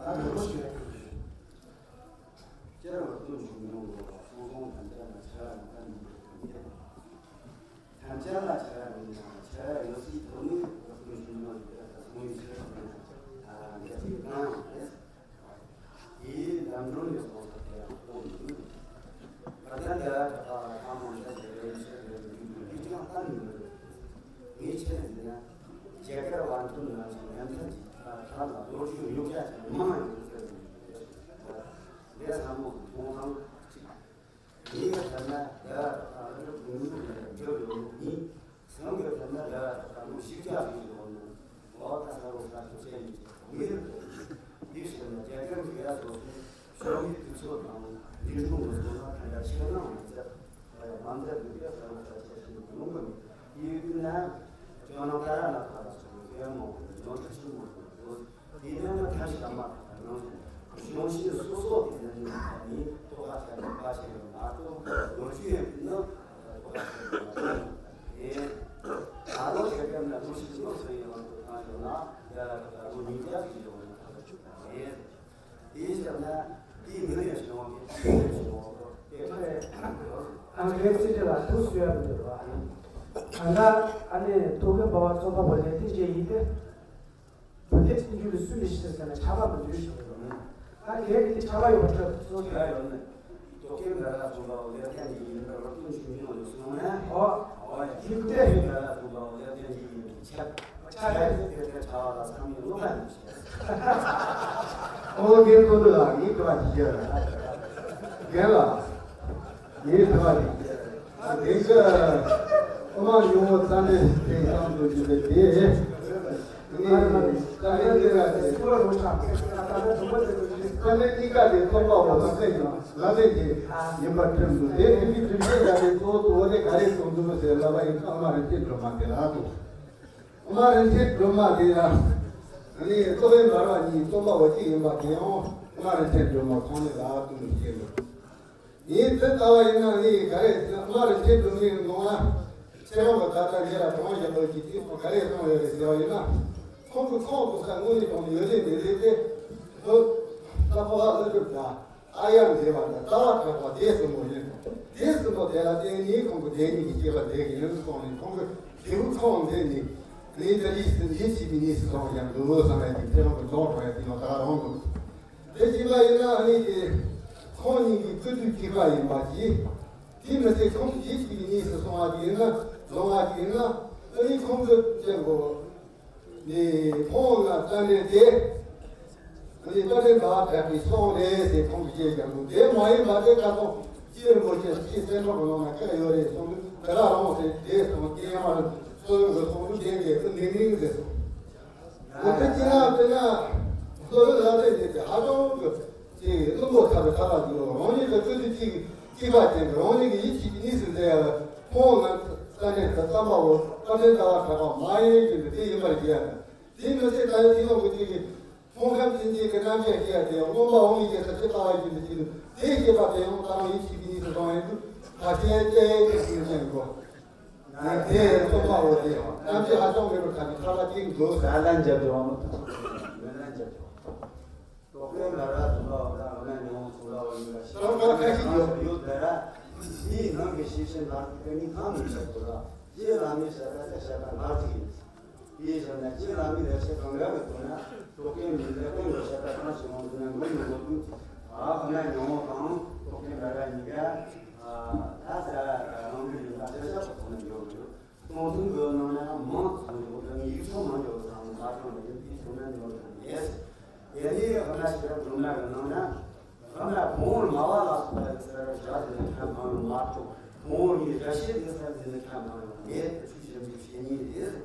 ད་འགྲོ་ཞུ་ཡ་དེ་ཡིན། སྤྱིར་བཏང་བཞུགས་མྱོང་དགོས་པ་སོང་སོང་དམ་བཅའ་ལ་ཆ་ལ་མ་ནུས་པའི་དམ་བཅའ། ཐམས་ཅད་ལ་ཆ་ཡ་མིན་ན་ཆ་ཡ་ཡོད་སྲིད་དོན་ནི་རབ་ཏུ་ཞུ་ན་ཡོད་པ་གསུང་ཡོད་ཕྱིར་ན་འདི་ཚིག་གང་ཡང་མེད། དེའི་ལམ་སྒྲོན་ནས་སོང་ས་དེ་ཡང་ཁོང་ཡིན། བར་ཐ་འདི་ལ་གྲགས་པ་ལ་ཁ་མང་ལ་ཞེས་པའི་ཕྱིར་ཡོད་པའི་རྒྱུ་ཡིད་ཀྱང་གཏན་ནས་མི་རུང་། ངས་ཆེད་ལས་འཛིན་ན་རྒྱ་གར་བར་དུ་ན་ཞིང་ཡང་ཐབས་ཀྱིས་ཐར་ལ་ལོ་རྒྱུས་རྙོག་དྲ་ཅན་མང་ཡོད་ཟེར་ནས་འདས་ས་མོ་མཐོང་ཐང་གཅིག་མིའི་བསམ་ན་ཡ་ཨ་རི་གུང་ལུགས་ལ་འབྱོར་ཡོང་ནི། སང་གི་བསམ་ན་ཡ་ཨ་རི་ཤིག་ཅག་ཞིག་ཡོང་ནི། འོ་ད་ས་རུ་ས་ཆུ་ཆེན་ཡིན་མི་རེད། འདི་ཞིག་ན་རྒྱ་གར་གྱི་ཡ་སོ་སོའི་ཤོག་མི་དུས་ཚོད་དང་འདི་འཁྲུག་མི་སོང་ན་ད་ཡ་ཆེ་ན་མི་ཚད་ཡ་མ་མཛད་འདུག་ཡ་ས་རུ་ས་ཆེ་ཞིག་ཡོང་གི་མི་ཡིན་ན་ཇོ་ནང་ད་ར་ལ་ཁ་ལ་སོང་ཡ་མོ་ཇོ་ཁྲི་ཆུ་མོ་དང་དེ་ནས་ན་ཐ་ཤི་དམ་པ་དང་ནང་གཞུང་ཤེས་སོ་སོ་དེ་ནས་ནི་ཐོག་ཁ་ཆ་གི་པ་ཆེ་ཡང་མ་གཏོགས་ལོ་རྒྱུས་ཡང་ནི་ཐོག་ཁ་ཆ་གི་མ་གཏོགས་ཨེ། ད་ལོ་ཞེ་གམ་ན་ལོ་ཞིག་ལོ་སོ་ཡི་ལང་དུ་བཏང་ཡོང་ན་ཡ་ལོ་ཉིས་བརྒྱ་ཞིག་ཡོང་ན་ཨེ། དེའི་ཕྱིར་ན་དེའི་མི་ལ་ཡང་ཞེ་བ་མེད་དེའི་ལ་ཞེ་བ་དེ་ཁ་རེ་ཨང་ཁའི་སྲིད་ཇི་ལ་ཐུགས་གསོས་ཡ་མི་འདུག་བ། ད་ལྟ་ཨ་ནི་ཐུགས་ཀའི་འབའ་བ་ཚོགས་པ་བ་ལས་དེ་རྗེས་ཡིན་ཏེ། བུ་དེ་ཚིག་འཇུག་ལ་སུ་ལས་ཤེས་ཟེར་ན་ཆགས་པ་མི་འདུག་ཞུ་གི་ཡོད། ད་གལ་ཏེ་ཆགས་པ་ཡོད་པ་ཁྱོད་ཚོ་ཆགས་ཡོད་ནས་རྟོག་གེ་འདྲ་ལ་སོང་བ་ལས་ཀྱང་ཡིན་པར་བར་དུ་འཇུག་མྱོང་ཡོད་སོང་ནས། ཨོ། ཨོ་ཡ། ཡིག་དེ་འདྲ་ལ་སོང་བ་ལས་ཀྱང་ཡིན་པའི་ཆགས་ཆགས་པ་ཡོད་དེ་ཆགས་པ་ལ་བསམ་ཡོད་བློ་ཁ་ཡོད་ཤེས། ཨོ་རྒན་ཚོ་འདི་ལ་ངའི་དྲི་བ་ཞིག་བཤད་ར། རྒན་ལགས། ངའི་དྲི་བ་འདི། དེང་གི་ཨ་མ་ཉུང་བོ་རྩ་འགྲེལ་དེ་བསམ་དུ་འཇུག་པའི་དེ། ངས་རྩ་འགྲེལ་དེ་ར་དེ། རྩ་འགྲེལ་གཉིས་ཀ་དེ་ཚོགས་པ་འོ་ན་ཚད་ཡང་ལ་ལས་དེ་ཡིན་པར་ཁྲིམས་འདུག་དེ་དེ་མི་དྲིམ་ཆེན་ཡ་དེ་གཙོ་བོ་དེ་ག་རེ་གསུངས་འདུག་ཟེར་ལ་བ་ཡིན་ཨ་མ་རིན་ཆེན་སྒྲོལ་མ་དེ་ལ་འདུག་ཨ་མ་རིན་ཆེན་སྒྲོལ་མ་དེ་ཡང་ནི་རྟོགས་པའི་འབར་བ་གཉིས་རྩོམ་པ་བ་གཅིག་ཡིན་པ་དེ་ཡང་ཨ་མ་རིན་ཆེན་སྒྲོལ་མ་ཁོང་ནས་ལ་བ་གསུངས་ནས་བཤད་འདུག་ངས་དེ་ལྟ་བ་ཡིན་ན་ངས་ག་རེ་ཟེར་ན་ཨ་མ་རིན་ཆེན་སྒྲོལ་མའི་ནང་ལ་ཁྱེད་རང་གི་ད་ལྟ་ཉེ་ར་གྲོང་བཞག་པའི་གི་དུས་སུ་ག་རེ་གསུངས་ཡོད་རེད་ཟེར་བ་ཡིན་ན། ཁོང་གི་ཁོང་དུ་ས་དངོས་གནས་དྲང་ཡོད་རེད་མེད་རེད་དེ། ལྷོ་ལྷ་ཕོ་བ་ཀླུ་སྒྲུབ་དང་ཨ་ཡ་འདྲེ་བ་དང་རྩ་བ་གྲགས་པ་སྡེ་གསུམ་པོ་ཡིན། སྡེ་གསུམ་པོ་དེ་ལ་བརྟེན་ནས་ཁོང་གི་སྡེ་གཉིས་ཀྱི་སྐྱེས་པ་སྡེ་གི་ཡིན་གསུངས་ནས་ཁོང་གི་སྡེ་བུ་ཁོང་འདྲེ་ནས་ངས་ད་ལི་ལི་བྱིས་པའི་གནས་སུ་སོང་ཡང་འདུག་བསམ་ཡ་དེ་ཁྱེད་རང་གི་རྫོང་གྲོང་ཡ་དེ་ཡང་ད་རང་འདུག་དེ་བཞིན་པ་ཡིན་ན་ཨ་ནི་དེ་ཁོང་གཉིས་ཀྱི་སྐུ་དུས་གཅིག་པ་ཡིན་པ་གྱིས། དེ་མི་ཚད་ཁོང་གི་ཡིད་ཀྱི་གནས་སུ་སོང་བ་དེ་ཡིན་ན་ལོང་བ་དེ་ཡིན་ན་ཨ་ནི་ཁོང་གི་སྐྱེ་དགོས། ནས་ཁོང་ལ་བསྟན་འགྲེལ་དེ་ཨ་ནི་བསྟན་འགྲེལ་འབའ་བྲལ་གྱི་སོང་རེད་ཟེར་ཁོང་གིས་བཤད་ཀྱང་འདུག་དེ་མ་ཡིན་པ་དེ་ཁ་སང་ སྤྱི་རིན་པོ་ཆེ་སྤྱི་བཙན་པོ་གི་ནང་ན་སྐད་ཡོད་རེད་གསུངས་དུས་དེ་ལ་རང་དེ་དེ་སོང་སྐྱེས་མ་རེད་གསོ་ཡོང་གི་སོང་དུས་དེ་གས་སུ་ལིང་ལིང་ཟེར་སོང་། འོ་དེ་ཅི་ན་དེ་ན་སོ་ཡོད་ལ་དེ་དེ་དེ་ཧ་ཅང་གི་ཅིག་བླུན་པོ་ཚ་བའི་ཁ་ལག་ཅིག་ཡོད། རང་ཉིད་ཀྱི་སྤྱོད་ཚུལ་གཅིག་གཅིག་པ་ཅན་གྱི་རང་ཉིད་ཀྱི་ཡིད་ཆེས་ཀྱི་གཉིས་སུ་མཛད་ཡ་ལ་ཁོང་ང་ས་གནས་ཀྱི་རྩམ་པ་བོ་བཀའ་དྲིན་ལྟ་བ་གྲགས་པ་མ་ཡིན་གྱི་འདུག་དེ་ཡིན་པར་བཞེད་ཡ་དང་། དེའི་མི་ཚེ་ད་ཡོད་དེ་ཡོང་གི་དེ་གི་ཕུང་ཁམས་ཅན་གྱི་རྣམ་དཔྱོད་སྐྱེ་དེ་རྔོན་པ་འོང་མི་སྐྱེ་ས་ཅི་ལྟ་བ་ཡིན་དུ་ཅི་དུ་དེ་སྐྱེས་པ་དེ་ཡང་ད་རུང་ཡིད་ཆེས་ཀྱི་གཉིས་སུ་བཟུང་ཡིན་དུ་ད་ཅི་ཡང་སྐྱེ་ཡིན་དུ་ཅི་ཡིན་ཅན་གོ། དེ་རྔོན་པ་འོ་དེ་རྣམ་དཔྱོད་ཧ་ཅང་མེད་པར་ཁ་ཅིག་ཐར་པ་གཅིག་འདུག་ཟ་ལན་འཇབ་འཇོག་མ་ཐུབ་མི་ལན་འཇབ་འཇོག་དོ་ཀོན་ལ་ར་དུ་ལ་བ་ལ་ང་ན་ཉོང་སུ་ལ་བ་ཡིན་ལ་ཤི་ལ་བ་ཁ་ཤི་ཡོད་ཡོད་ད་ར་ཡིན་ནང་གི་ཤི་ཤི་ན་ཀ་ནི་གང་མི་ཤ་དུ་ལ་ཡི་ལ་མི་ཤ་ད་ཤ་ཤ་ད་ང་ཅི་ཡིན། དེའི་ཕྱིར་ན་སྤྱིར་ལ་མི་ལེགས་བཤད་གང་འདྲ་གི་ཐོག་ན་རྟོག་གེ་མི་ལེགས་གོང་གི་བཤད་པ་གང་ཞིག་འོང་དུས་ན་མི་ཡོང་གོ་དུས་ཨ་ཁོ་ན་མྱོང་བ་དང་རྟོག་གེ་འདྲ་འདྲ་གཉིས་ཀ་ད་ས་རང་གི་ཡོད་ན་བཤད་བྱ་བ་ཐོག་ན་འཇོག་དགོས། སྟོང་ཐུན་གྱི་ནང་ན་མང་དུ་འཇོག་དང་ཡིག་ཚང་མང་འཇོག་དང་མ་དྲང་བའི་དེའི་ཐོག་ན་འཇོག་དང་ཡེས། དེ་ནས་ཁོ་ན་ཞེས་པ་སྒྲུང་ན་གི་ནང་ན། ཁམས་ལ་བུང་བར་སྨྲ་བ་ལ་སོགས་པ་ཡི་ཚེ་རབས་བརྒྱ་ཟིན་ན་ཁ་མང་རུང་མ་གཏོགས་བུང་བར་གྱི་སྒྲ་བཤད་ཡིན་ས་ཟིན་ན་ཁ་མང་རུང་མེད་དུ་ཆུ་ཞིམ་པའི་བཤེས་གཉེན་རེད།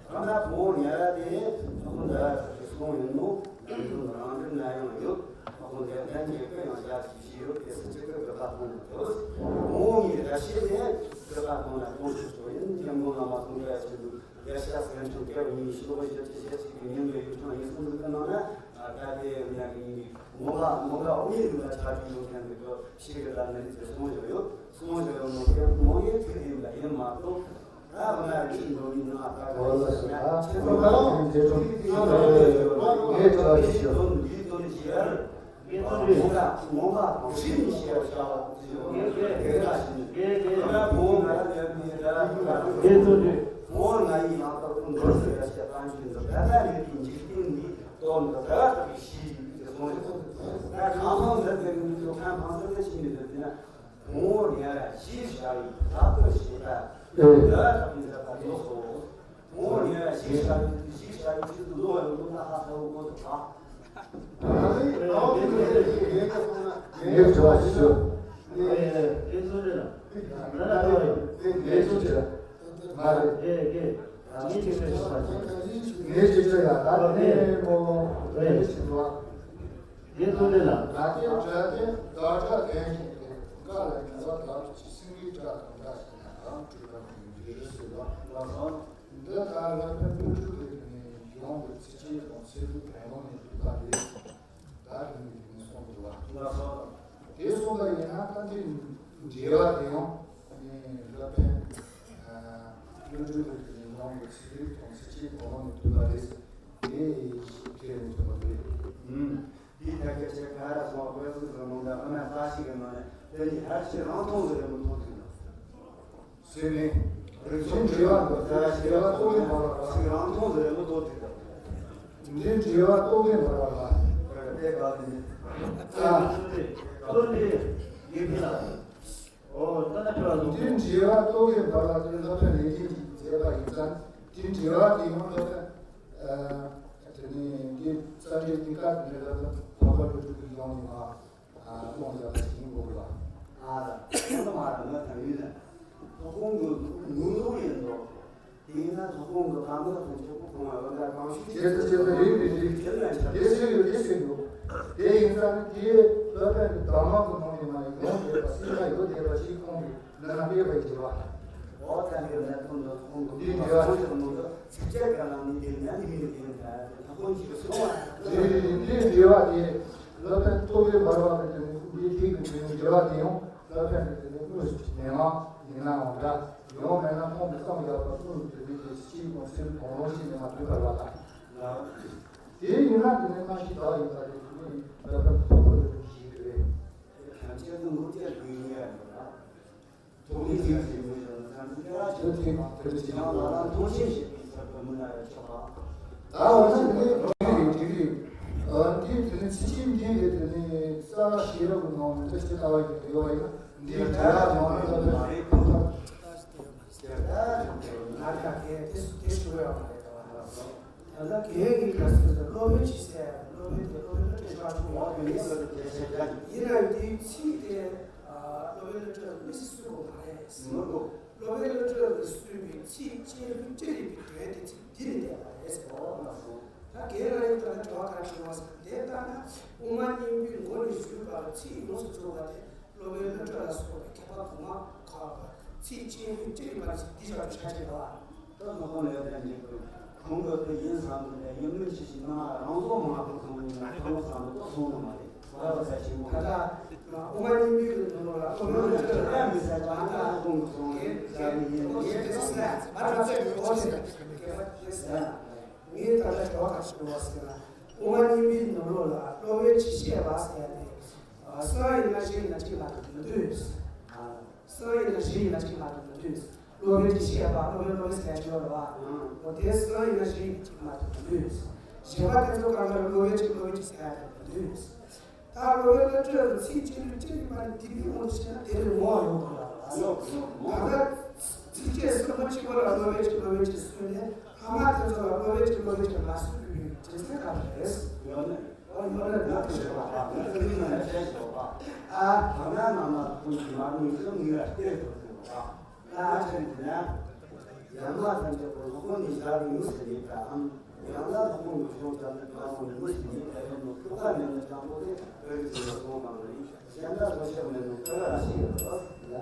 ཁམས་ལ་བུང་བར་ཉལ་བ་དེ་ནི་ཁོང་འདི་ལ་ཐུག་གི་སོང་ཡིན་ནོ། ཡང་དུ་རང་འགྲེལ་ན་ཡང་ཡོད། ཁོང་དེ་ལྡན་གྱི་སྐད་ཡང་བརྒྱ་ཞིག་བཞི་ཡོད་དེ་སུ་གཅིག་གི་དགག་པ་གཏོང་དུ་ཐུབ། བུང་བར་གྱི་སྒྲ་བཤད་དེ་དགག་པ་གཏོང་ན་གཏོང་ཐུབ་སོ་ཡིན་སྐྱབས་མགོན་བླ་མ་གསུང་བའི་ཆེད་དུ། རྒྱལ་སྲས་སེམས་ཆུང་སྐྱབས་གཉིས་ཤོག་བཞི་བཅུ་ཞེ་གཅིག་གི་ཉིན་གྱི་ཡུལ་ཕྲེང་ཡིན་གསུང་གི་ནང་ན་ད་ལྟའི་ཉག་གི་ཉིན་གྱི་ངོ་མ་ངོ་མ་དབུ་མའི་ལུགས་ལ་ཆ་རྒྱུས་ཡོད་མཁན་གྱི་སྐབས་ཤིག་གི་ལ་ནི་དེ་གསུང་བཞག་ཡོད། གསུང་བཞག་ཡོད་མོད་ཀྱང་མོ་ཡིན་ཚིག་ཡིན་པ་ཡིན་མ་གཏོགས་ད་འོ་ན་རིགས་འགྲོ་མིན་ན་ད་ག་ཡིན་ཟེར་ན་ཁྱེད་ཚོ་ད་ངས་ཐོག་ཞིག་ཞུ། ངས་ཐོག་ཞིག་ཞུ། ངོ་མ་དང་ཤིན་ཏུ་ཞེས་བྱ་བ་དེ་ལ་ཞིག་དེ་ལ་བོ་ང་ལ་ཡོད་མེད་ལ་ངས་ཐུགས་རྗེ་བོ་ང་ཡི་ཡང་དག་ཏུ་འདོར་ཟེར་བ་ཞེས་པ་ཉིད་དུ་ད་ལྟ་ཡོད་པའི་འཇིག་རྟེན་འདི་དོན་དུ་ད་ལྟ་གི་ཤིས་ཀྱི་གསུང་རེད། ད་གང་ལྟར་འདི་དེ་ནི་ཚོ་ཁམས་ཕང་ཚད་ལ་ཤིས་མི་འདུག་ཟེར་ན། བུང་བར་ཉལ་བ་ཞེས་བྱ་བའི་ལྷག་ཏུ་ཞེས་པ་འདི་ལ་ཐོག་མི་ཟད་པ་ལོག་སོ། བུང་བར་ཉལ་བ་ཞེས་བྱ་བའི་ཞེས་བྱ་བའི་ཚུལ་དུ་ལོག་ཡོང་དུས་ལ་ཧ་ཧ་འོ་གོ་དུ་བ། ངས་དྲི་བ་ཞུ། ངས་ཚོ་དྲི་ལ། ང་ལ་ཐོ་ཡོད། ངས་ཚོ་དྲི་ལ། མ་རེད། ངས་ངས་ངས་ཅིག་ཅིག་ཡ་ད་ནས་མོ་རེད་ཞིག་བ། ངས་ཚོ་དྲི་ལ། ང་ཚོའི་གྲྭ་དེ་བདག་གྲྭ་གན་ཞིག་དེ་བཀའ་ལ་ཉེ་བ་དག་ཅིག་སེང་གེའི་སྒྲ་དང་འདྲ་ཞིག་ན་གང་སྤྲུལ་པ་ཡིན་རེད་ཟེར་བ་ལ་སོང་། འདི་ལྟར་ལ་ཕན་བློ་གྲོས་ཀྱི་ནས་ཡོང་གི་ཚིག་ཆེན་དང་ཚིག་ལྷུག་གང་རུང་ནས་ཕུལ་བ་རེད། ད་རིང་གི་ནས་གསུངས་འདུག་ལ། ལ་སོང་། དེ་གསུངས་པ་ཡིན་ན་ད་འདི་འབྲེལ་བ་དེ་ཡང་ལ་ཕན་བློ་གྲོས་ཀྱི་ནས་ཡོང་གི་ཚིག་ལྷུག་དང་ཚིག་ཆེན་གང་རུང་ནས་ཕུལ་བ་རེད། དེ་ཡིས་ཁྱེད་ནས་ཐོབ་པ་རེད། དེའི་ཐད་ཀར་ཆེ་ག་ར་སོང་བ་དཔེ་གཟུགས་སུ་མང་དྲགས་ཨ་མ་ལྟ་ཞིག་གི་ནང་ནས་དེ་ནི་ཧར་ཤི་རང་མཐོང་གི་རེད་མི་མཐོང་ཐུབ་ན། ཟེར་ནས། རིག་གཞུང་འབྲེལ་བ་འདི་ལྟར་འབྲེལ་བ་རྟོག་གེ་འབར་བ་ལ། ཞིག་རང་མཐོང་གི་རེད་མི་མཐོང་ཐུབ་ན། འདི་འབྲེལ་བ་རྟོག་གེ་འབར་བ་ལ། དེ་ག་ནི། ཨ། ཚོ་འདི་ཡིན་གྱི་ལ། འདི་འབྲེལ་བ་རྟོག་གེ་འབར་བ་དེ་སློབ་གྲྭ་ལས་རིམ་གྱིས་མཛད་པ་ཡིན་ཙང་འདི་འབྲེལ་བ་དེ་ཡང་སློབ་གྲྭ། དེ་ནས་འདི་རྩ་འགྲེལ་འདི་ག་དེ་ནས་སློབ་གྲྭ་བོད་པ་སློབ་ཕྲུག་གི་ཡོང་ནས་མ་སློང་བྱ་བ་ཞིག་ཡིན་དགོས་པ། ཨ་ད་ཁོང་ཚོ་མ་ར་ང་དང་ཡུལ་ལ་ཐོག་ཁོང་གི་ངོ་ལོག་ཡིན་འདུག་དེ་ཡིན་ན་ཐོག་ཁོང་གི་ལམ་ལ་ཐོན་ཆོག་གི་ཁོང་ལ་ལ་གང་ཤུགས་ཆེ་ས་ཆེ་ས་རིག་པའི་རིག་དེ་ལ་ཆ་དེ་ཟེར་ཡོད་དེ་ཟེར་འདུག་དེ་ཡིན་ཙང་དེའི་སློབ་གྲྭ་གི་བདག་དབང་གི་ནང་ནས་མ་ཡོང་བསྡད་པ་སེམས་ཁ་ཡོད་བསྡད་པ་ཞིག་ཁོང་གིས་ལ་ན་སྤེལ་བ་ཡིན་གྱི་བ། འོ་ད་འདིར་གནད་དོན་འདི་ཁོང་གི་འདི་འདྲ་བ་ཚོང་ཞིག་གནང་འདུག་ཚིགས་བཅད་ག་ལ་ནི་འདིར་ན་འདི་མིན་འདི་ཡིན་ད་ད་ཁོང་ཅིག་གི་སོང་བ། འདི་འདི་འདི་འདྲ་བ་དེ། སློབ་དཔོན་རྟོག་གེ་འབར་བ་གི་དེ་ནི་འདིའི་ཐིག་གི་དེ་ནི་འགྲེལ་བ་དེ་ཡང་སློབ་དཔོན་གྱི་དེ་ནི་དངོས་སུ་མི་མང་ཡིན་ནའང་འདྲ། ཡང་མིན་ན་ཁོང་གིས་བརྩམས་ཡོད་པ་དངོས་སུ་དེ་ནི་དེ་ཕྱིའི་དགོངས་སེལ་གང་རུང་ཞིག་ནས་མ་ཐོས་པར་བ་དང་། དེ་ཡིན་ན་དེ་ནི་གནམ་གཤིས་དག་ཡིན་པ་དེ་དེ་ནི་སློབ་དཔོན་ཐོག་པར་ཞིག་རེད། ཐམས་ཅད་དུ་ངུ་སྐད་དགོས་ཡིན་ཡ་འདྲ། ཐོག་མའི་ཚིག་ཞིག་མི་བྱུང་ན་ཐམས་ཅད་ཀྱང་ཆོས་ཐིག་དེ་ཡང་ལ་ལ་མཐོང་ཆེན་ཞེས་པའི་ཚུལ་དུ་མི་སྣང་བས་ཆོག་པ། ད་འོ་ན་འདི་ནི་འགྲིག་རེད་འགྲིག་རེད། ཨ་འདི་དེ་ནི་ཚིག་ཆེན་འདི་རེད་དེ་ནི་རྩ་བ་ཤེས་རབ་ཀྱི་ནང་ནས་འདི་ཞེས་ལྟ་བ་ཞིག་ཡོད་པ་ཡིན་ན་འདིའི་གྲལ་ལ་ཡོང་ན་ལྟ་བུ་མ་རེད་ཁོ་ཐག་ང་ཁ་གས་དེ་དེ་ཞུ་ཡོད་མ་རེད་ད་བ་ད་ལ་སོང་། ད་ལྟ་རྒན་གྱིས་ག་ཚོད་ཟེར་སློབ་དཔོན་གྱིས་ཟེར་སློབ་དཔོན་དེ་སློབ་དཔོན་ལ་སྤྲད་ཆོག་ཆོག་ཡོད་དེ་ཡིན་ཟེར་དེ་བྱས་ཀྱང་ཡིན་ན་འདིའི་ཚིག་དེ་སློབ་དཔོན། བློ་གྲོས་ལ་མི་སྲིད་སྲོལ་གོ་མ་རེད། མི་གོ། སློབ་དཔོན་བློ་གྲོས་ལ་གསུངས་པའི་ཚིག་ཅན་ལུས་ཅན་རིག་པའི་དོན་དེ་ཚིག་འདི་ནི་བསྟན་པ་རེད་ཟེར་གོ། ད་རྒན་ལགས་ཡིན་ད་ལྟ་དྲི་བ་ག་རེ་བྱུང་བ་ཟེར་ན། དེ་ལྟར་ན་དབུ་མ་སྙིང་པོའི་མགོ་ནས་ཞུས་པར་ཚིག་ཡོངས་སུ་རྫོགས་པ་དེ་སློབ་དཔོན་བློ་གྲོས་ལ་སོགས་པའི་མཁས་པ་གོང་མ་ཁག་ཚིག་ཅན་ལུས་ཅན་རིག་པ་ནི་འདི་ཞག་ཏུ་ཆ་བཞག་པ། ད་ནག་པོ་ལས་ལྡན་འཇིག་ཏུ་ཁོང་གི་དེ་ཡིན་བསམ་ནས་ཡིན་མིན་ཅི་ཞིག་ན་རང་བཟོ་མ་ཐུབ་སོང་ནས་ཁོང་བསམ་ནས་ཏོག་སོང་ནི་མ་རེད། ད་ལྟ་དབུ་མ་སྙིང་པོའི་ནང་ལོགས་ལ་སློབ་དཔོན་ལ་ཅི་ལ་མི་ཟད་ཀྱང་ད་ཁོང་གི་སོང་ནས་ཟ་མི་ཡིན་ནི་ཡིན་ཟེར་ན་ང་ད་ལྟ་དྲི་བ་ག་རེ་ཞུ་བ་ཟེར་ན། དབུ་མ་སྙིང་པོའི་ནང་ལོགས་ལ་སློབ་དཔོན་གྱིས་བཤད་པ་ཟེར་ནས། གསུམ་ཡིན་ན་བཞི་ཡིན་ན་གཅིག་མ་གཏོགས་མི་འདུག་གསུམ་ཡིན་ན་བཞི་ཡིན་ན་གཅིག་མ་གཏོགས་མི་འདུག་སློབ་དཔོན་གྱིས་བཤད་པ་སློབ་དཔོན་སློབ་དཔོན་ཟེར་གྱི་ཡོད་རེད་བ། འོ་དེ་གསུམ་ཡིན་ན་བཞི་ཡིན་ན་གཅིག་མ་གཏོགས་མི་འདུག་གཞན་པ་དེ་ཚོ་གང་ག་སློབ་དཔོན་གྱིས་སློབ་དཔོན་གྱིས་ཟེར་ཡ་མི་འདུག་ད་སློབ་དཔོན་བློ་གྲོས་ལ་ཚིག་གཅིག་ལུས་གཅིག་ཡིན་པ་ནི་དེ་བས་དངོས་སུ་བཤད་ན་དེ་བས་ངོ་བོ་ཡོད་དགོས་ལ། ད་ལྟ་ཚིགས་བཅད་གསུམ་པོ་གཅིག་པོ་ལ་སློབ་དཔོན་གྱིས་སློབ་དཔོན་གྱིས་གསུངས་ནས་ཕ་མ་དེ་ཚོ་ལ་སློབ་དཔོན་གྱིས་སློབ་དཔོན་གྱིས་མ་གསུངས་པའི་རྒྱུ་མཚན་ག་རེ་རེད། ཡོད་ནི། ཨ་ཡོད་ནི་ད་དེ་ཞོག་པ་ང་ཚོའི་ནང་ལ་བཤད་ཞོག་པ། ཨ་བ་ན་ན་མ་ཁོང་གི་མ་ནུས་སུ་ངེས་ལ་བལྟས་ཐུབ་ཟིན་པ། ང་ཚོའི་ནང་ཡང་མ་ཐམས་ཅད་པོ་ལྷོ་ནས་བཞག་ནུས་སུ་ཡིན་པའམ། ཡང་ན་ལྷོ་ནས་བྱུང་ཙམ་ནས་མ་འོང་ནུས་སུ་ཡིན་པའི་ནོ་ཐུག་པ་མེད་ནོ་ཅང་པོ་དེ་བོད་ཀྱི་ཚུལ་ལ་སོང་བ་མ་ཡིན། གཞན་དག་ལྷོ་ཤར་མེད་ནོ་ཀ་ལ་ཞིག་ཡོད་ལ།